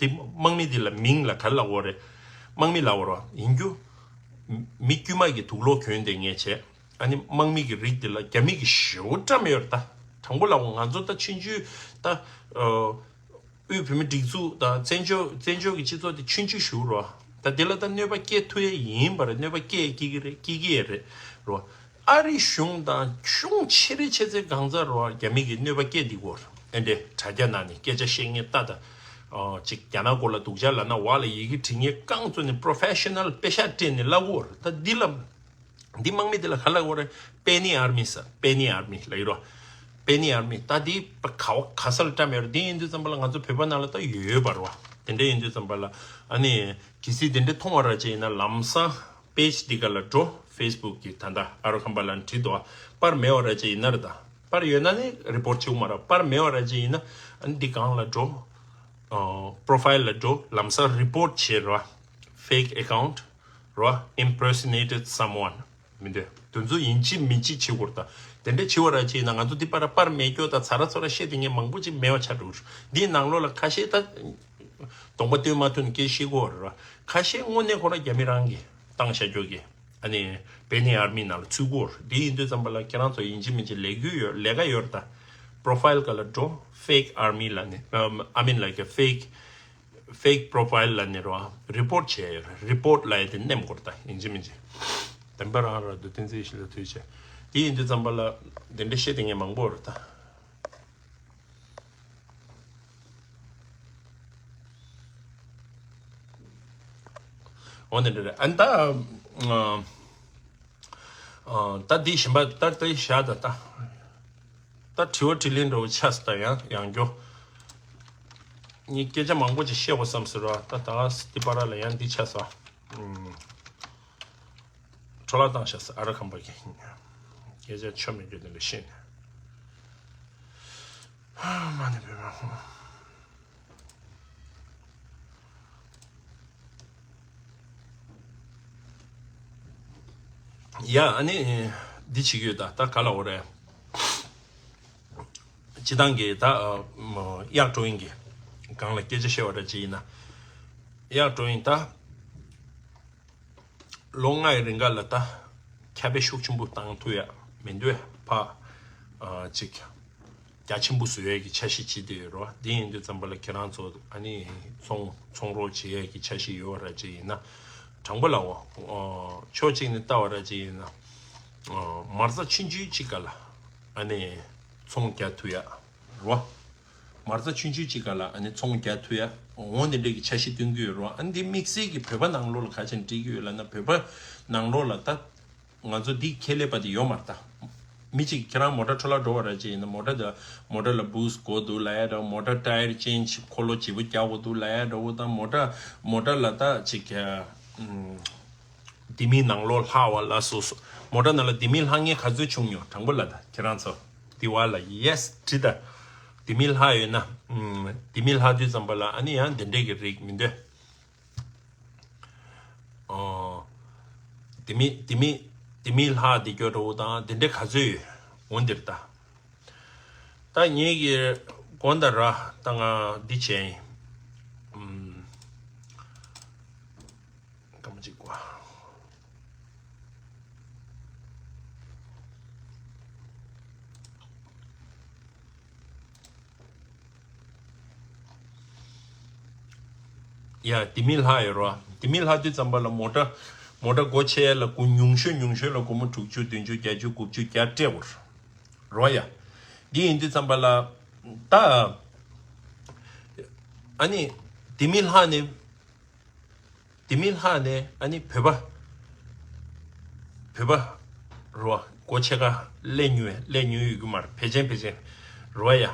དེ་དམག་མི་དེ་ལ་མིང་ལ་ག་རེ་ལབ་དགོས་རེད། དམག་མི་ལབ་དགོས་རེད་ཡིན་རྒྱུ། མི་དཀྱུས་མ་གི་དུག་ལོག་གྱོན་དེ་ངས་བྱས། ཨ་ནི་དམག་མི་གི་རིགས་དེ་ལ་རྒྱ་མི་གི་ཞེ་པོ་བཀྲ་མེད་ཡོད་རེད་ད། དྲང་པོ་ལབ་དགོས་ང་ཚོ་ད་ཆུང་ཆུང་ད། དབུས་བོད་མི་སྒྲིག་འཛུགས་དང་བཙན་བྱོལ་བཙན་བྱོལ་གྱི་སྤྱི་ཚོགས་དེ་ཆུང་ཆུང་ཞིག་རེད་བ། ད་དེ་ལ་ད་གནོད་པ་སྐྱེལ་ཐུབ་ཡས་ཡིན་པ་རེད། གནོད་པ་སྐྱེལ་སྐྱེལ་གྱི་རེད་སྐྱེལ་གྱི་ཡས་རེད་རེད་བ། ཨ་རི་གཞུང་དང་གཞུང་ཆེ་རེ་ཆེ་ཚེ་གང་ཚ་རེད་བ། རྒྱ་མི་གི་གནོད་པ་སྐྱེལ་འདི་གོ་ཨེ་འདྲས་དྲ་རྒྱ་ནང་ནས་སྐད་ཆ་བཤད་ངེས་ལྟ་ད། ཅིག་རྒྱ་ནག་སྐོར་ལ་སྡུག་ཅག་ལབ་ན་བ་ལ་ཡི་གེ་བྲིས་ངེས་རྐང་བཙུགས་ནས་པོ་རོ་ཕེ་ཤ་ནལ་པེ་ཤག་སྤྲད་ནས་ལབ་གོ་རེད། ད་འདི་ལ། འདི་དམག་མི་དེ་ལ་ག་ལབ་དགོས་རེད། པེ་ནི་ཨར་མི་ཟེར། པེ་ནི་ཨར་མི་ལབ་ཡོད་རོ། པེ་ནི་ཨར་མི་ད་འདི་ག་བ་ག་ས་ལ་བཀྲམ་ཡོད་རེད། འདི་ཡིན་དུས་ཙམ་པ་ལ་ང་ཚོ་བོད་པ་ནང་ལ་ད་ཡོད་ཡོད་པ་རེད་བ། དེ་འདྲ་ཡིན་དུས་ཙམ་པ་ལ་ཨ་ནི་གལ་སྲིད་དེ་འདྲ་མཐོང་བ་ར་ཅིག་ཡིན་ན་ལམ་སང་པེ་ཇི་འདི་ག་ལ་འགྲོ། ཕེ་སི་བུག་གི་ད་ལྟ་ཨ་རོ་ཁམ་པ་ལ་བྲིས་འདུག་བ། པར་མེད་པ་ར་ཅིག་ཡིན་ན་རེད་ད། པར་ཡོད་ན་ནི་རི་པོར་ཊི་བྱེད་དགོས་མ་རེད། པར་མེད་པ་ར་ཅིག་ཡིན་ན་ཨ་ནི་འདི་སྒང་ལ་འགྲོ། པོ་རོ་ཕའིལ་ལ་འགྲོ། ལམ་སང་རི་པོར་ཊི་བྱེད་ར། Fake account ར། Impersonated someone མི་འདོད། དེ་ཚོ་ཡིན་གཅིག་མིན་གཅིག་བྱེད་དགོས་རེད་ད། དེ་འདྲ་བྱེད་པ་ར་ཅིག་ཡིན་ན་ང་ཚོ་འདི་པར་པར་མེད་སྐྱོ་ད་ཚ་ར་ཚོ་ར་བཤད་དེ་ངས་མང་པོ་ཅིག་མེད་པ་ཆགས་འགྲོ་གི་རེད། འདིའི་ནང་ལོགས་ལ་ཁ་ཤས་ད་གདོང་པ་སྟོན་མ་ཐུབ་ནས་སྐད་བཤད་གོ་རེད་ར། ཁ་ཤས་དངོས་གནས་ཁོ་ར་རྒྱ་མི་རང་གིས་བཏང་བཞག་རྒྱུ་གི་ཨ་ནི་པེ་ནི་ཨར་མི་ནང་ལ་ཚུད་གོ་རེད། འདི་ཡིན་དུས་ཙམ་པ་ལ་ཁྱེད་རང་ཚོ་ཡིན་གཅིག་མིན་གཅིག་ལས་འགུལ་ཡོད་ལས་ཀ་ཡོད་རེད་ད། པོ་རོ་ཕའིལ་ག་ལ་འགྲོ། Fake army ལ་ནི་I mean like a fake fake profile ལ་ནི་རོ་རི་པོར་ཊི་བྱས་ཡོད་རེད། རི་པོར་ཊི་ལ་ཡི་དེ་ནེམ་དགོས་རེད་ད་ཡིན་གཅིག་མིན་གཅིག་བདེན་པ་རང་ར་འདུག་བསྟན་འཛིན་ཞིག་ལ་ཐུག་བྱས། དེ་ཡིན་དུས་ཙམ་པ་ལ་དེ་འདྲ་བཤད་དེ་ངས་མང་པོ་རེད་ད། འོ་ནི་འདྲ་རེད། ཨ་ནི་ད་ད་འདི་བཞིན་པ་ད་ད་བཞག་ད་ད། ད་དྲི་བ་དྲིས་ལན་འདྲ་བོ་ཆགས་སོང་ད་ཡང་ཡང་སྐྱོ། ངས་སྐད་ཆ་མང་པོ་ཅིག་བཤད་དགོས་བསམ་ཟེར་བ་ད་ད་འདི་པར་ལ་ཡང་འདི་ཆགས་སོང་། འཕྲོ་བརླག་བཏང་བཞག་ཟེར་ཨ་ར་ཁམ་པ་གི། སྐད་ཆ་ཆོ་མེད་རྒྱུ་དེ་འདྲ་བཤད་ནས། མ་ཎི་བོད་མ་ཧོ། ཡ་ཨ་ནི་འདི་བྱེད་ཀྱི་ཡོད་ད་ད་ག་ལ་འོ་རེད། སྤྱི་བཏང་གི་ད་གཡག་ཀྲོ་ཡིན་གི་སྒང་ལ་སྐད་ཆ་བཤད་པ་འདྲ་ཅིག་ཡིན་ན། གཡག་ཀྲོ་ཡིན་ད། ལོ་ལྔ་ཡི་རིང་ག་ལ་ད་ཁྱབ་སྤེལ་ཤུགས་ཆེན་པོ་བཏང་ཐུབ་ཡ་མི་འདུག་ཕ། ཅིག་རྒྱ་ཆེན་པོ་བཟོ་ཡ་གི་འཆར་གཞི་བྱེད་བསྡད་ཡོད་རེད་བ། འདི་ཡིན་དུས་ཙམ་པ་ལ་ཁྱེད་རང་ཚོ་ཨ་ནི་ཚོང་ཚོང་རོགས་བྱེད་ཡ་གི་འཆར་གཞི་ཡོད་ར་ཅིག་ཡིན་ན་དྲང་པོ་ལ་འོ་ཕྱོགས་གཅིག་ནས་ལྟ་བ་ར་ཅིག་ཡིན་ན་མ་རྩ་ཆུང་ཆུང་གཅིག་ག་ལ་ཨ་ནི་ཚོང་རྒྱག་ཐུབ་ཡ། རོ། མ་རྩ་ཆུང་ཆུང་གཅིག་ག་ལ་ཨ་ནི་ཚོང་རྒྱག་ཐུབ་ཡ། འོང་དེ་འདྲས་ཀྱི་འཆར་གཞི་སྟོན་གྱི་ཡོད་རོ། ཨ་ནི་འདི་དམིགས་བསལ་གྱི་བོད་པ་ནང་ལོགས་ལ་ག་ཅན་འགྲིག་གི་ཡོད་ལབ་ན་བོད་པ་ནང་ལོགས་ལ་ད་ང་ཚོ་འདི་ཁས་ལེན་པ་དེ་ཡོད་མ་རེད་ད། མི་གཅིག་ཁྱེད་རང་མོ་ཊ་འཕྲོ་བརླག་འགྲོ་བ་ར་ཅིག་ཡིན་ན་མོ་ཊ་ད་མོ་ཊ་ལ་བུ་སི་དགོས་འདུག་ལབ་ཡ་འདྲ་བོ། མོ་ཊ་ཊ་ཡར་ཅེན་ཇི་འཁོར་ལོ་བརྗེ་པོ་རྒྱག་དགོས་འདུག་ལབ་ཡ་འདྲ་བོ་དང་མོ་ཊ་མོ་ཊ་ལ་ད་ཅིག་ཨ། དེ་མིན་ནང་ལོགས་ལྷག་པ་ལ་སོ་སོ། མོ་ཊ་ནང་ལ་དེ་མིན་ལྷག་མཁན་ག་ཚོད་བྱུང་མྱོང་དྲང་པོ་ལ་ད་ཁྱེད་རང་ཚོ། དེ་བ་ལ་ཡེ་སི་བྲིས་ད། དེ་མིན་ལྷག་ཡོད་ན། ཨུམ། དེ་མིན་ལྷག་དུས་ཙམ་པ་ལ་ཨ་ནི་ཡང་དེ་འདྲས་ཀྱི་རིགས་མི་འདོད། ཨོ། དེ་མིན་དེ་མིན་དེ་མིན་ལྷག་དེ་སྐྱོ་འགྲོ་བོ་དང་དེ་འདྲས་ག་ཚོད་ཡོད། འོན་འདིར་ད། ད་ངེད་ཀྱི་དགོན་ད་ར་ད་ང་འདི་བྱས་ཡིན། ཨུམ། སྐར་མ་གཅིག་གོ། ཡ་དེ་མིན་ལྷག་ཡོད་རོ། དེ་མིན་ལྷག་དུས་ཙམ་པ་ལ་མོ་ཊ་མོ་ཊ་སྒོ་ཕྱེ་ལ་སྒོ་ཉུང་ཤོས་ཉུང་ཤོས་ལ་སྒོར་མོ་དྲུག་ཅུ་བདུན་ཅུ་བརྒྱད་ཅུ་དགུ་བཅུ་བརྒྱ་སྤྲད་དགོས་རོ་ཡ། འདི་ཡིན་དུས་ཙམ་པ་ལ་ད་ཨ་ནི་དེ་མིན་ལྷག་ནས། དེ་མིན་ལྷག་ནས་ཨ་ནི་བོད་པ། བོད་པ་རོ། སྒོ་ཕྱེ་ཁ་སླེབས་མྱོང་བས་སླེབས་མྱོང་ཡོད་རྒྱུ་མ་རེད། ཕལ་ཆེར་ཕལ་ཆེར་རོ་ཡ།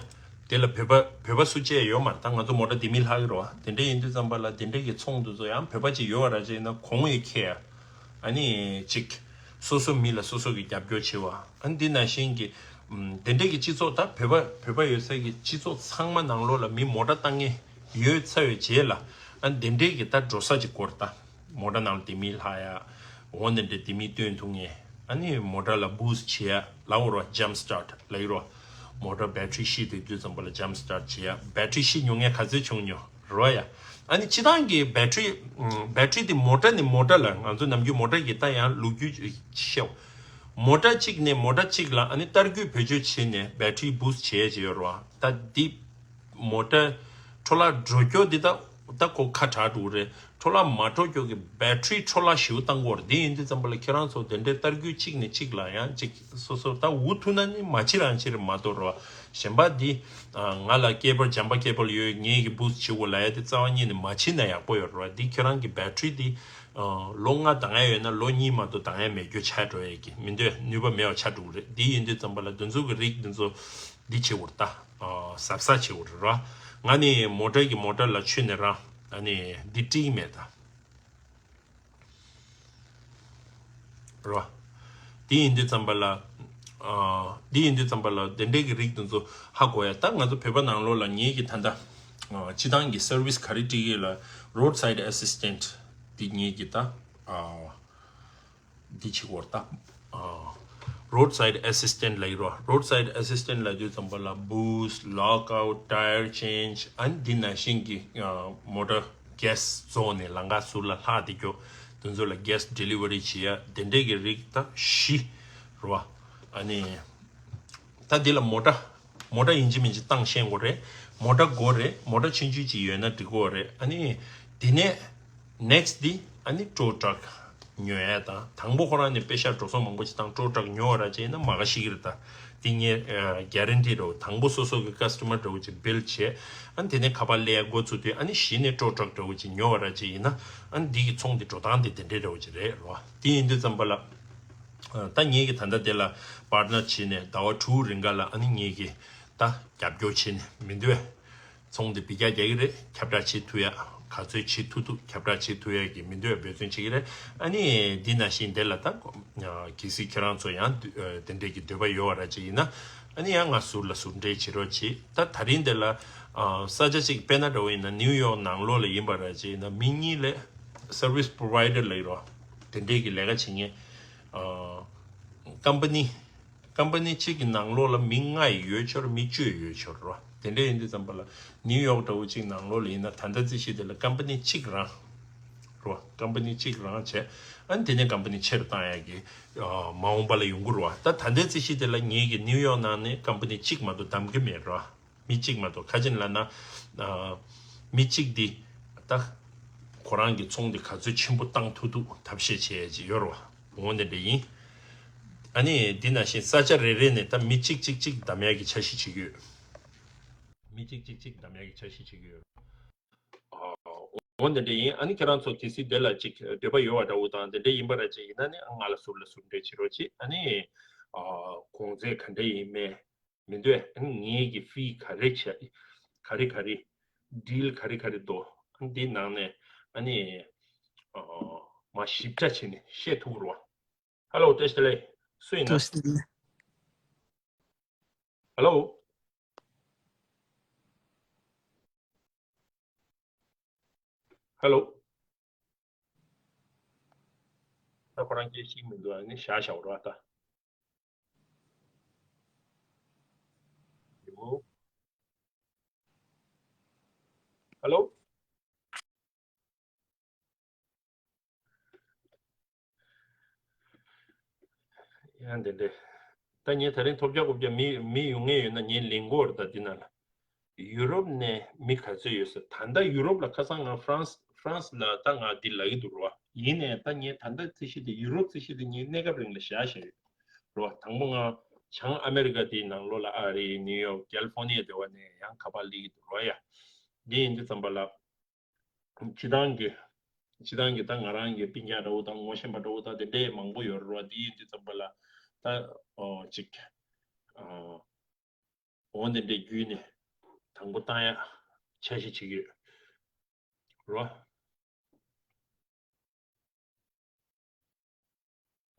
དེ་ལ་བོད་པ་བོད་པ་སུ་གཅིག་ཡོད་མ་རེད། ད་ང་ཚོ་མོ་ཊ་དེ་མི་ལྷག་གི་རེད་བ། དེ་འདྲ་ཡིན་དུས་ཙམ་པ་ལ་དེ་འདྲ་གི་ཚོང་དེ་ཚོ་ཡང་བོད་པ་གཅིག་ཡོད་བ་ར་ཅིག་ཡིན་ན་གོང་ཡི་ཁེ་ཨ་ནི་གཅིག་སོ་སོ་མི་ལ་སོ་སོ་གི་རྒྱབ་སྐྱོར་བྱེད་བ། ཨ་ནི་འདི་ནང་བཞིན་གྱི་ཨམ་དེ་འདྲ་གི་སྤྱི་ཚོགས་ད་བོད་པ་བོད་པ་ཡོད་སའི་གི་སྤྱི་ཚོགས་ཚང་མ་ནང་ལོགས་ལ་མི་མོ་ཊ་བཏང་མཁན་ཡོད་ཚར་བའི་རྗེས་ལ་ཨ་ནི་དེ་འདྲའི་གི་ད་འགྲོ་ས་ཅིག་དགོས་རེད་ད། མོ་ཊ་ནང་ལ་དེ་མི་ལྷག་ཡ། འོ་འདི་འདྲའི་དེ་མི་སྟོན་ཐུབ་མཁན། ཨ་ནི་མོ་ཊ་ལ་བུ་སི་ཊི་བྱེད་ཡ་ལབ་དགོས་རེད་བ། ཇམ་སི་ཊར་ཊི་ལབ་ཀྱི་རེད་བ། མོ་ཊ་བེ་ཊི་རི་ཤི་དེ་དུས་ཙམ་པ་ལ་ཇམ་སི་ཊར་ཊི་བྱེད་ཡ། བེ་ཊི་རི་ཤི་ཉོ་མཁན་ག་ཚོད་བྱུང་མྱོང་རེད་བ་ཡ། ཨ་ནི་སྤྱིར་བཏང་གི་བེ་ཊི་རི་ཨམ་བེ་ཊི་རི་དེ་མོ་ཊ་ནས་མོ་ཊ་ལ་ང་ཚོ་ནམ་རྒྱུན་མོ་ཊ་གི་ད་ཡང་ལོ་རྒྱུས་ཤེས། མོ་ཊ་གཅིག་ནས་མོ་ཊ་གཅིག་ལ་ཨ་ནི་ལྟ་སྐྱོང་བེད་སྤྱོད་བྱས་ནས་བེ་ཊི་རི་བུ་སི་ཊི་བྱེད་ཡ་ཅིག་ཡོད་རེད་བ། ད་འདི་མོ་ཊ་འཕྲོ་བརླག་འགྲོ་རྒྱུ་འདི་ད་ད་ཁོ་ཁ་གྲག་འགྲོ་གི་རེད། འཕྲོ་བརླག་མ་འགྲོ་རྒྱུ་གི་བེ་ཊི་རི་འཕྲོ་བརླག་ཞེ་པོ་བཏང་གི་ཡོད་རེད། འདི་ཡིན་དུས་ཙམ་པ་ལ་ཁྱེད་རང་ཚོ་དེ་འདྲའི་ལྟ་སྐྱོང་གཅིག་ནས་གཅིག་ལ་ཡང་གཅིག་སོ་སོ་ད་འུ་ཐུག་ན་ནི་མ་བྱེད་རང་བྱེད་རེད་མ་གཏོགས་རེད་བ། གཞན་པ་འདི་ང་ལ་ཀེ་བལ་ཇམ་པ་ཀེ་བལ་ཡོད། ངེད་ཀྱི་བུ་སི་ཊི་བྱེད་དགོས་ལབ་ཡ་དེ་རྩ་བ་ཉིད་ནས་མ་བྱེད་ན་ཡག་པོ་ཡོད་རེད་བ། འདི་ཁྱེད་རང་གི་བེ་ཊི་རི་འདི་ལོ་ལྔ་འདང་ཡ་ཡོད་ན་ལོ་གཉིས་མ་གཏོགས་འདང་ཡ་མེད་རྒྱུ་ཆགས་འགྲོ་ཡ་གི་མི་འདོད་ནུས་པ་མེད་པ་ཆགས་འགྲོ་གི་རེད། འདི་ཡིན་དུས་ཙམ་པ་ལ་འདི་ཚོ་གི་རིགས་འདི་ཚོ་འདི་བྱེད་དགོས་རེད་ད། གཟབ་གཟབ་བྱེད་དགོས་རེད་ར། ང་ནི་མོ་ཊ་གི་མོ་ཊ་ལ་ཆུ་ནས་ར། ཨ་ནི་འདི་ཀྲིག་མེད་ད། ར། འདི་ཡིན་དུས་ཙམ་པ་ལ། འདི་ཡིན་དུས་ཙམ་པ་ལ་དེ་འདྲའི་གི་རིགས་འདི་ཚོ་ཧ་གོ་ཡ། ད་ང་ཚོ་བོད་པ་ནང་ལོགས་ལ་ངེད་ཀྱི་ད་ལྟ་སྤྱི་བཏང་གི་སར་བི་སི་ག་རེ་སྤྲད་ཀྱི་ལ་རོཌ་སའིཌ་ཨེ་སིས་ཊེན་ཊི་འདི་ངེད་ཀྱི་ད། འདི་བྱེད་དགོས་རེད་ད། རོཌ་སའིཌ་ཨེ་སིས་ཊེན་ཊི་ལབ་ཀྱི་རེད་བ། རོཌ་སའིཌ་ཨེ་སིས་ཊེན་ཊི་ལབ་དུས་ཙམ་པ་ལ་བུ་སི་ཊི་ལོག་ཨའུཊ་ཊ་ཡར་ཅེན་ཇི་ཨ་ནི་འདི་ནང་བཞིན་གྱི་མོ་ཊ་གེ་སི་རྫོགས་ནས་ལམ་ཁ་ཟུར་ལ་ལྷག་བསྡད་རྒྱུ་དེ་ཚོ་ལ་གེ་སི་ཌེ་ལི་ཝ་རི་བྱེད་ཡ་དེ་འདྲས་ཀྱི་རིགས་ད་བཞི་རེད་བ། ཨ་ནི་ད་འདི་ལ་མོ་ཊ་མོ་ཊ་ཡིན་གཅིག་མིན་གཅིག་བཏང་ཤེས་དགོས་རེད། མོ་ཊ་དགོས་རེད། མོ་ཊ་ཆུང་ཆུང་ཅིག་ཡོད་ན་འགྲིག་གི་རེད། ཨ་ནི་དེ་ནས་ནེག་སི་ཊི་འདི་ཨ་ནི་ཊོ་ཊ་རག་ཉོ་ཡ་དང་། དང་པོ་ཁོ་རང་ནས་པེ་ཤ་འགྲོ་སོང་མང་པོ་ཅིག་བཏང་། ཊོ་ཊ་རག་ཉོ་བ་ར་ཅིག་ཡིན་ན་མ་ག་ཤི་གི་རེད་ད། འདི་ངས་གེ་རན་ཊི་འདྲ་བོ། དང་པོ་སོ་སོ་གི་ཀ་སི་ཊ་མར་འདྲ་བོ་ཅིག་བིལ་ཌི་བྱས། ཨ་ནི་དེ་ནས་ཁ་པར་སླེབས་ཡ་འགོ་ཚུགས་དུས་ཨ་ནི་གཞི་ནས་ཊོ་ཊ་རག་འདྲ་བོ་ཅིག་ཉོ་བ་ར་ཅིག་ཡིན་ན་ཨ་ནི་འདི་གི་ཚོང་འདི་འགྲོ་སྟངས་འདི་དེ་འདྲའི་འདྲ་བོ་ཅིག་རེད་རོ། དེ་ཡིན་དུས་ཙམ་པ་ལ། ད་ངེད་ཀྱིས་ད་ལྟ་དེ་ལ་པར་ཊི་ནར་བྱས་ནས་ཟླ་བ་དྲུག་རིང་ག་ལ་ཨ་ནི་ངེད་ཀྱིས་ད་རྒྱབ་སྐྱོར་བྱས་ནས་མི་འདོད་ཚོང་དེ་འབུད་རྒྱག་རྒྱག་གི་རེད། ཁྱབ་བསྒྲགས་བྱེད་ཐུབ་ཡ་ག་ཚོད་བྱེད་ཐུབ་ཐུབ་ཁྱབ་བསྒྲགས་བྱེད་ཐུབ་ཡ་གི་མི་འདོད་འབད་བརྩོན་བྱེད་ཀྱི་རེད། ཨ་ནི་འདི་ནང་བཞིན་དེ་ལ་ད་གལ་སྲིད་ཁྱེད་རང་ཚོ་ཡང་དེ་འདྲས་ཀྱི་འདོད་པ་ཡོད་པ་ར་ཅིག་ཡིན་ན་ཨ་ནི་ཡང་ང་ཟུར་ལ་ཟུར་འབྲེལ་བྱེད་རོགས་གྱིས། ད་ད་རིང་དེ་ལ་ས་ཆ་གཅིག་དཔེར་ན་འདྲ་བོ་ཡིན་ན་ནིའུ་ཡོག་ནང་ལོགས་ལ་ཡིན་པ་ར་ཅིག་ཡིན་ན་མི་གཉིས་ལས་སར་བི་སི་པོ་རོ་ཝའི་ཌར་ལབ་ཀྱི་རོ། དེ་འདྲས་ཀྱི་ལས་ཀ་བྱེད་མཁན། ཨ། ཀམ་པ་ནི། ཀམ་པ་ནི་གཅིག་གི་ནང་ལོགས་ལ་མི་ལྔ་ཡི་ཡོད་ཆོག་རེད། མི་བཅུ་ཡི་ཡོད་ཆོག་རེད། དེ་འདྲས་ཡིན་དུས་ཙམ་པ་ལ་ནིའུ་ཡོག་འདྲ་བོ་གཅིག་ནང་ལོགས་ལ་ཡིན་ན་ད་ལྟ་རྩིས་གཞི་དེ་ལ་ཀམ་པ་ནི་གཅིག་རང་རེད། ཀམ་པ་ནི་གཅིག་རང་བྱས། ཨ་ནི་དེ་ནས་ཀམ་པ་ནི་ཆེ་རུ་བཏང་ཡག་གི་མ་འོངས་པ་ལ་ཡོང་གི་རེད་བ། ད་ད་ལྟའི་རྩིས་གཞི་དེ་ལ་ངེད་ཀྱི་ནིའུ་ཡོག་ནང་ནས་ཀམ་པ་ནི་གཅིག་མ་གཏོགས་བདམས་ཀྱི་མེད་རེད་བ། མི་གཅིག་མ་གཏོགས། ག་ཅི་ལབ་ན། ཨ། མི་གཅིག་འདི་ད་ཁོ་རང་གི་ཚོང་འདི་ག་ཚོད་ཆེན་པོ་བཏང་ཐུབ་ཐུབ་ཐབས་ཤེས་བྱེད་ཡ་ཅིག་ཡོད་རེད་བ། འོ་འདི་འདྲ་ཡིན། ཨ་ནི་འདི་ནང་བཞིན་ས་ཆ་རེ་རེ་ནས་ད་མི་གཅིག་གཅིག་གཅིག་བདམས་ཡ་གི་འཆར་གཞི་བྱེད་ཀྱི་ཡོད། མི་གཅིག་གཅིག་གཅིག་བདམས་ཡ་གི་འཆར་གཞི་བྱེད་ཀྱི་ཡོད། ཨ། འོ་འདི་འདྲ་ཡིན། ཨ་ནི་ཁྱེད་རང་ཚོ་གལ་སྲིད་དེ་ལ་ཅིག་འདོད་པ་ཡོད་པ་འདྲ་བོ་དང་དེ་འདྲ་ཡིན་པ་ར་ཅིག་ཡིན་ན་ནི་ང་ལ་ཟུར་ལ་ཟུར་འབྲེལ་བྱེད་རོགས་གྱིས། ཨ་ནི། ཨ། གོང་ཚད་ག་འདྲ་ཡིན་མིན། མི་འདོད། ཨ་ནི་ངེད་ཀྱི་ཕི་ག་རེ་བྱས། ག་རེ་ག་རེ། ཌིལ་ག་རེ་ག་རེ་འདུག་ཨ་ནི་འདི་ནང་ནས་ཨ་ནི། ཨ། མར་ཞིབ་ཕྲ་བྱས་ནས་བཤད་ཐུབ་ཀྱི་རེད་བ། ཧ་ལོ། བཀྲ་ཤིས་བདེ་ལེགས། སུ་ཡིན་ན། བཀྲ་ཤིས་བདེ་ལེགས། ཧ་ལོ། ཧ་ལོ། ད་ཁོ་རང་སྐད་ཤེས་ཀྱི་མི་འདུག་ཨ་ནི་བཞག་བཞག་རོགས་ད། ཧ་ལོ། ཡང་དེ་འདྲས། ད་ངས་ད་རིང་ཐོབ་རྒྱག་རྐུབ་རྒྱག་མི་མི་ཡོང་ངེས་ཡོད་ན་ངས་ལེན་དགོས་རེད་ད་འདི་ནང་ལ། ཡུ་རོབ་ནས་མི་ག་ཚོད་ཡོད་ཟེར། ད་ལྟ་ཡུ་རོབ་ལ་ཁ་སང་ང་ཧྥ་རན་སི་ཧྥ་རན་སི་ལ་ད་ང་འདི་ལབ་ཀྱི་འདུག་རོ། ཡིན་ནའི་ད་ངས་ད་ལྟ་རྩིས་གཞི་དེ་ཡུ་རོབ་རྩིས་གཞི་དེ་ངས་གནས་སྐབས་རིང་ལ་བཞག་བཞག་ཡོད་རོ། དང་པོ་ང་བྱང་ཨ་མེ་རི་ཀ་དེའི་ནང་ལོགས་ལ་ཨ་རི་ནིའུ་ཡོག་ཀེ་ལི་ཧྥོ་ནི་ཡ་དེ་བ་ནས་ཡང་ཁ་པར་སླེབས་ཀྱི་འདུག་རོ་ཡ། འདི་ཡིན་དུས་ཙམ་པ་ལ། སྤྱི་བཏང་གི་སྤྱི་བཏང་གི་ད་ང་རང་གི་སྤུན་ཀྱག་འདྲ་བོ་དང་ངོ་ཤེས་པ་འདྲ་བོ་དང་དེ་འདྲའི་མང་པོ་ཡོད་རེད་བ། དེ་ཡིན་དུས་ཙམ་པ་ལ་ད་ཨོ་ཅིག་ཨོ་འོ་འདི་འདྲའི་བརྒྱུད་ནས་ དང་པོ་བཏང་ཡག་འཆར་གཞི་བྱེད་ཀྱི་ཡོད་རོ།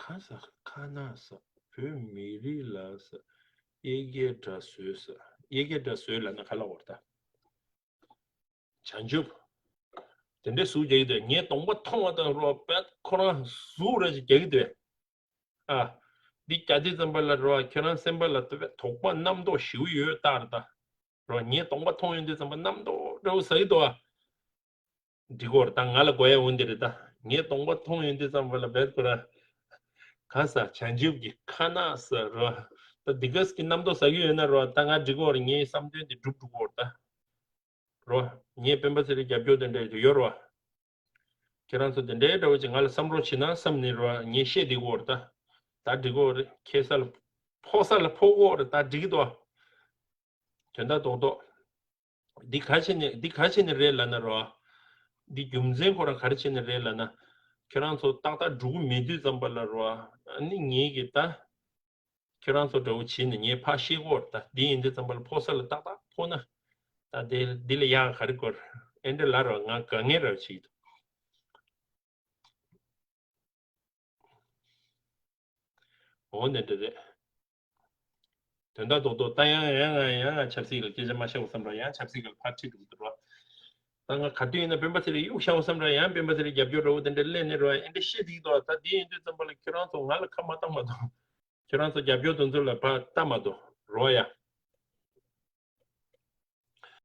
ཁ་ས་ཁ་ན་ས་བོད་མི་རིགས་ལ་ས་ཡེ་གེ་འདྲ་བཟོས་ས་ཡེ་གེ་འདྲ་བཟོས་ལབ་ན་ག་ལ་བར་ད། བྱང་ཆུབ། དེ་འདྲའི་གཟུགས་རྒྱག་གི་འདུག་ངས་གདོང་པ་མཐོང་བ་དང་རོ་པད་ཁོ་རང་གཟུགས་ར་ཅིག་རྒྱག་གི་འདུག་ཨ། འདི་རྒྱག་དུས་ཙམ་པ་ལ་རོ་ཁྱོད་རང་སེམས་པ་ལ་དོགས་པ་རྣམ་རྟོག་ཞེ་པོ་ཡོད་ལྟར་ད། རོ་ངས་གདོང་པ་མཐོང་ཡོང་དུས་ཙམ་པ་རྣམ་རྟོག་འདྲ་བོ་ཟ་གི་འདུག་ཨ། འགྲིག་གོ་རེད་ད། ང་ལ་དགོས་ཡ་འོ་འདི་རེད་ད། ངས་གདོང་པ་མཐོང་ཡོང་དུས་ཙམ་པ་ལ་བེད་ཁོ་ར། ག་ས་བྱང་ཆུབ་ཀྱི་ཁ་ན་ས་རོ། ད་འདི་ག་ས་ཀྱི་རྣམ་རྟོག་ཟ་གི་ཡོད་ན་རོ་ད་ང་འགྲིག་གོ་རེད། ངའི་བསམ་དོན་འདི་འགྲུབ་འགྲོ་གོ་རེད་ད། རོ། ངས་སྤེན་པ་ཚེ་རིང་རྒྱབ་སྐྱོར་དེ་འདྲ་ཡོད་རོ། ཁྱེད་རང་ཚོ་དེ་འདྲའི་འདྲ་བོ་ཅིག་ང་ལ་བསམ་རོགས་བྱེད་ན་བསམ་ནས་རོ་ངས་བཤད་བསྡད་གོ་རེད་ད། ད་འགྲིག་གོ་རེད། ཁེ་ས་ལ་ཕོག་ས་ལ་ཕོག་གོ་རེད་ད། འགྲིག་གི་འདུག་དོན་དག་རྡོག་རྡོག་འདི་ག་བྱས་ནས་འདི་ག་བྱས་ནས་རེད་ལབ་ན་རོ། འདི་རྒྱུ་མཚན་ཁོ་རང་ག་རེ་བྱས་ནས་རེད་ལབ་ན། ཁྱེད་རང་ཚོ་ཏག་ཏག་འགྲོ་གི་མེད་དུས་ཙམ་པ་ལ་རོ། ཨ་ནི་ངེད་ཀྱིས་ད། ཁྱེད་རང་ཚོ་འདྲ་བོ་བྱས་ནས་ངས་ཕར་བཤད་གོ་རེད་ད། འདི་ཡིན་དུས་ཙམ་པ་ལ་ཕོག་ས་ལ་ཏག་ཏག་ཕོག་ན། ད་དེ་འདི་ལ་ཡག་ག་རེ་དགོས་རེད། ཨེ་འདྲ་ལ་རོ་ང་དགའ་ངེས་ར་བྱེད་ཀྱི་འདུག་འོ་ནས་འདྲ་རེད། དོན་དག་རྡོག་རྡོག་ད་ཡང་ཡང་ང་ཡང་ང་ཆབ་སྲིད་ལ་སྐད་ཆ་མ་བཤད་བསམ་ར་ཡང་ཆབ་སྲིད་ལ་ཕར་ཁྲིད་འགྲོ་གི་འདུག་རོ། ད་ང་ག་དུས་ཡིན་ན་སྤེན་པ་ཚེ་རིང་གཡུག་བཞག་བསམ་ར་ཡང་སྤེན་པ་ཚེ་རིང་རྒྱབ་སྐྱོར་འདྲ་བོ་དེ་འདྲ་སླེབས་ནས་རོ་ཨེ་འདྲ་བཤད་བསྡད་ཀྱི་འདུག་ད་འདི་ཡིན་དུས་ཙམ་པ་ལ་ཁྱོད་རང་ཚོ་ང་ལ་ཁ་མ་བཏང་མ་གཏོང་། ཁྱོད་རང་ཚོ་རྒྱབ་སྐྱོར་དེ་ཚོ་ལ་ཕར་ལྟ་མ་གཏོང་རོ་ཡ།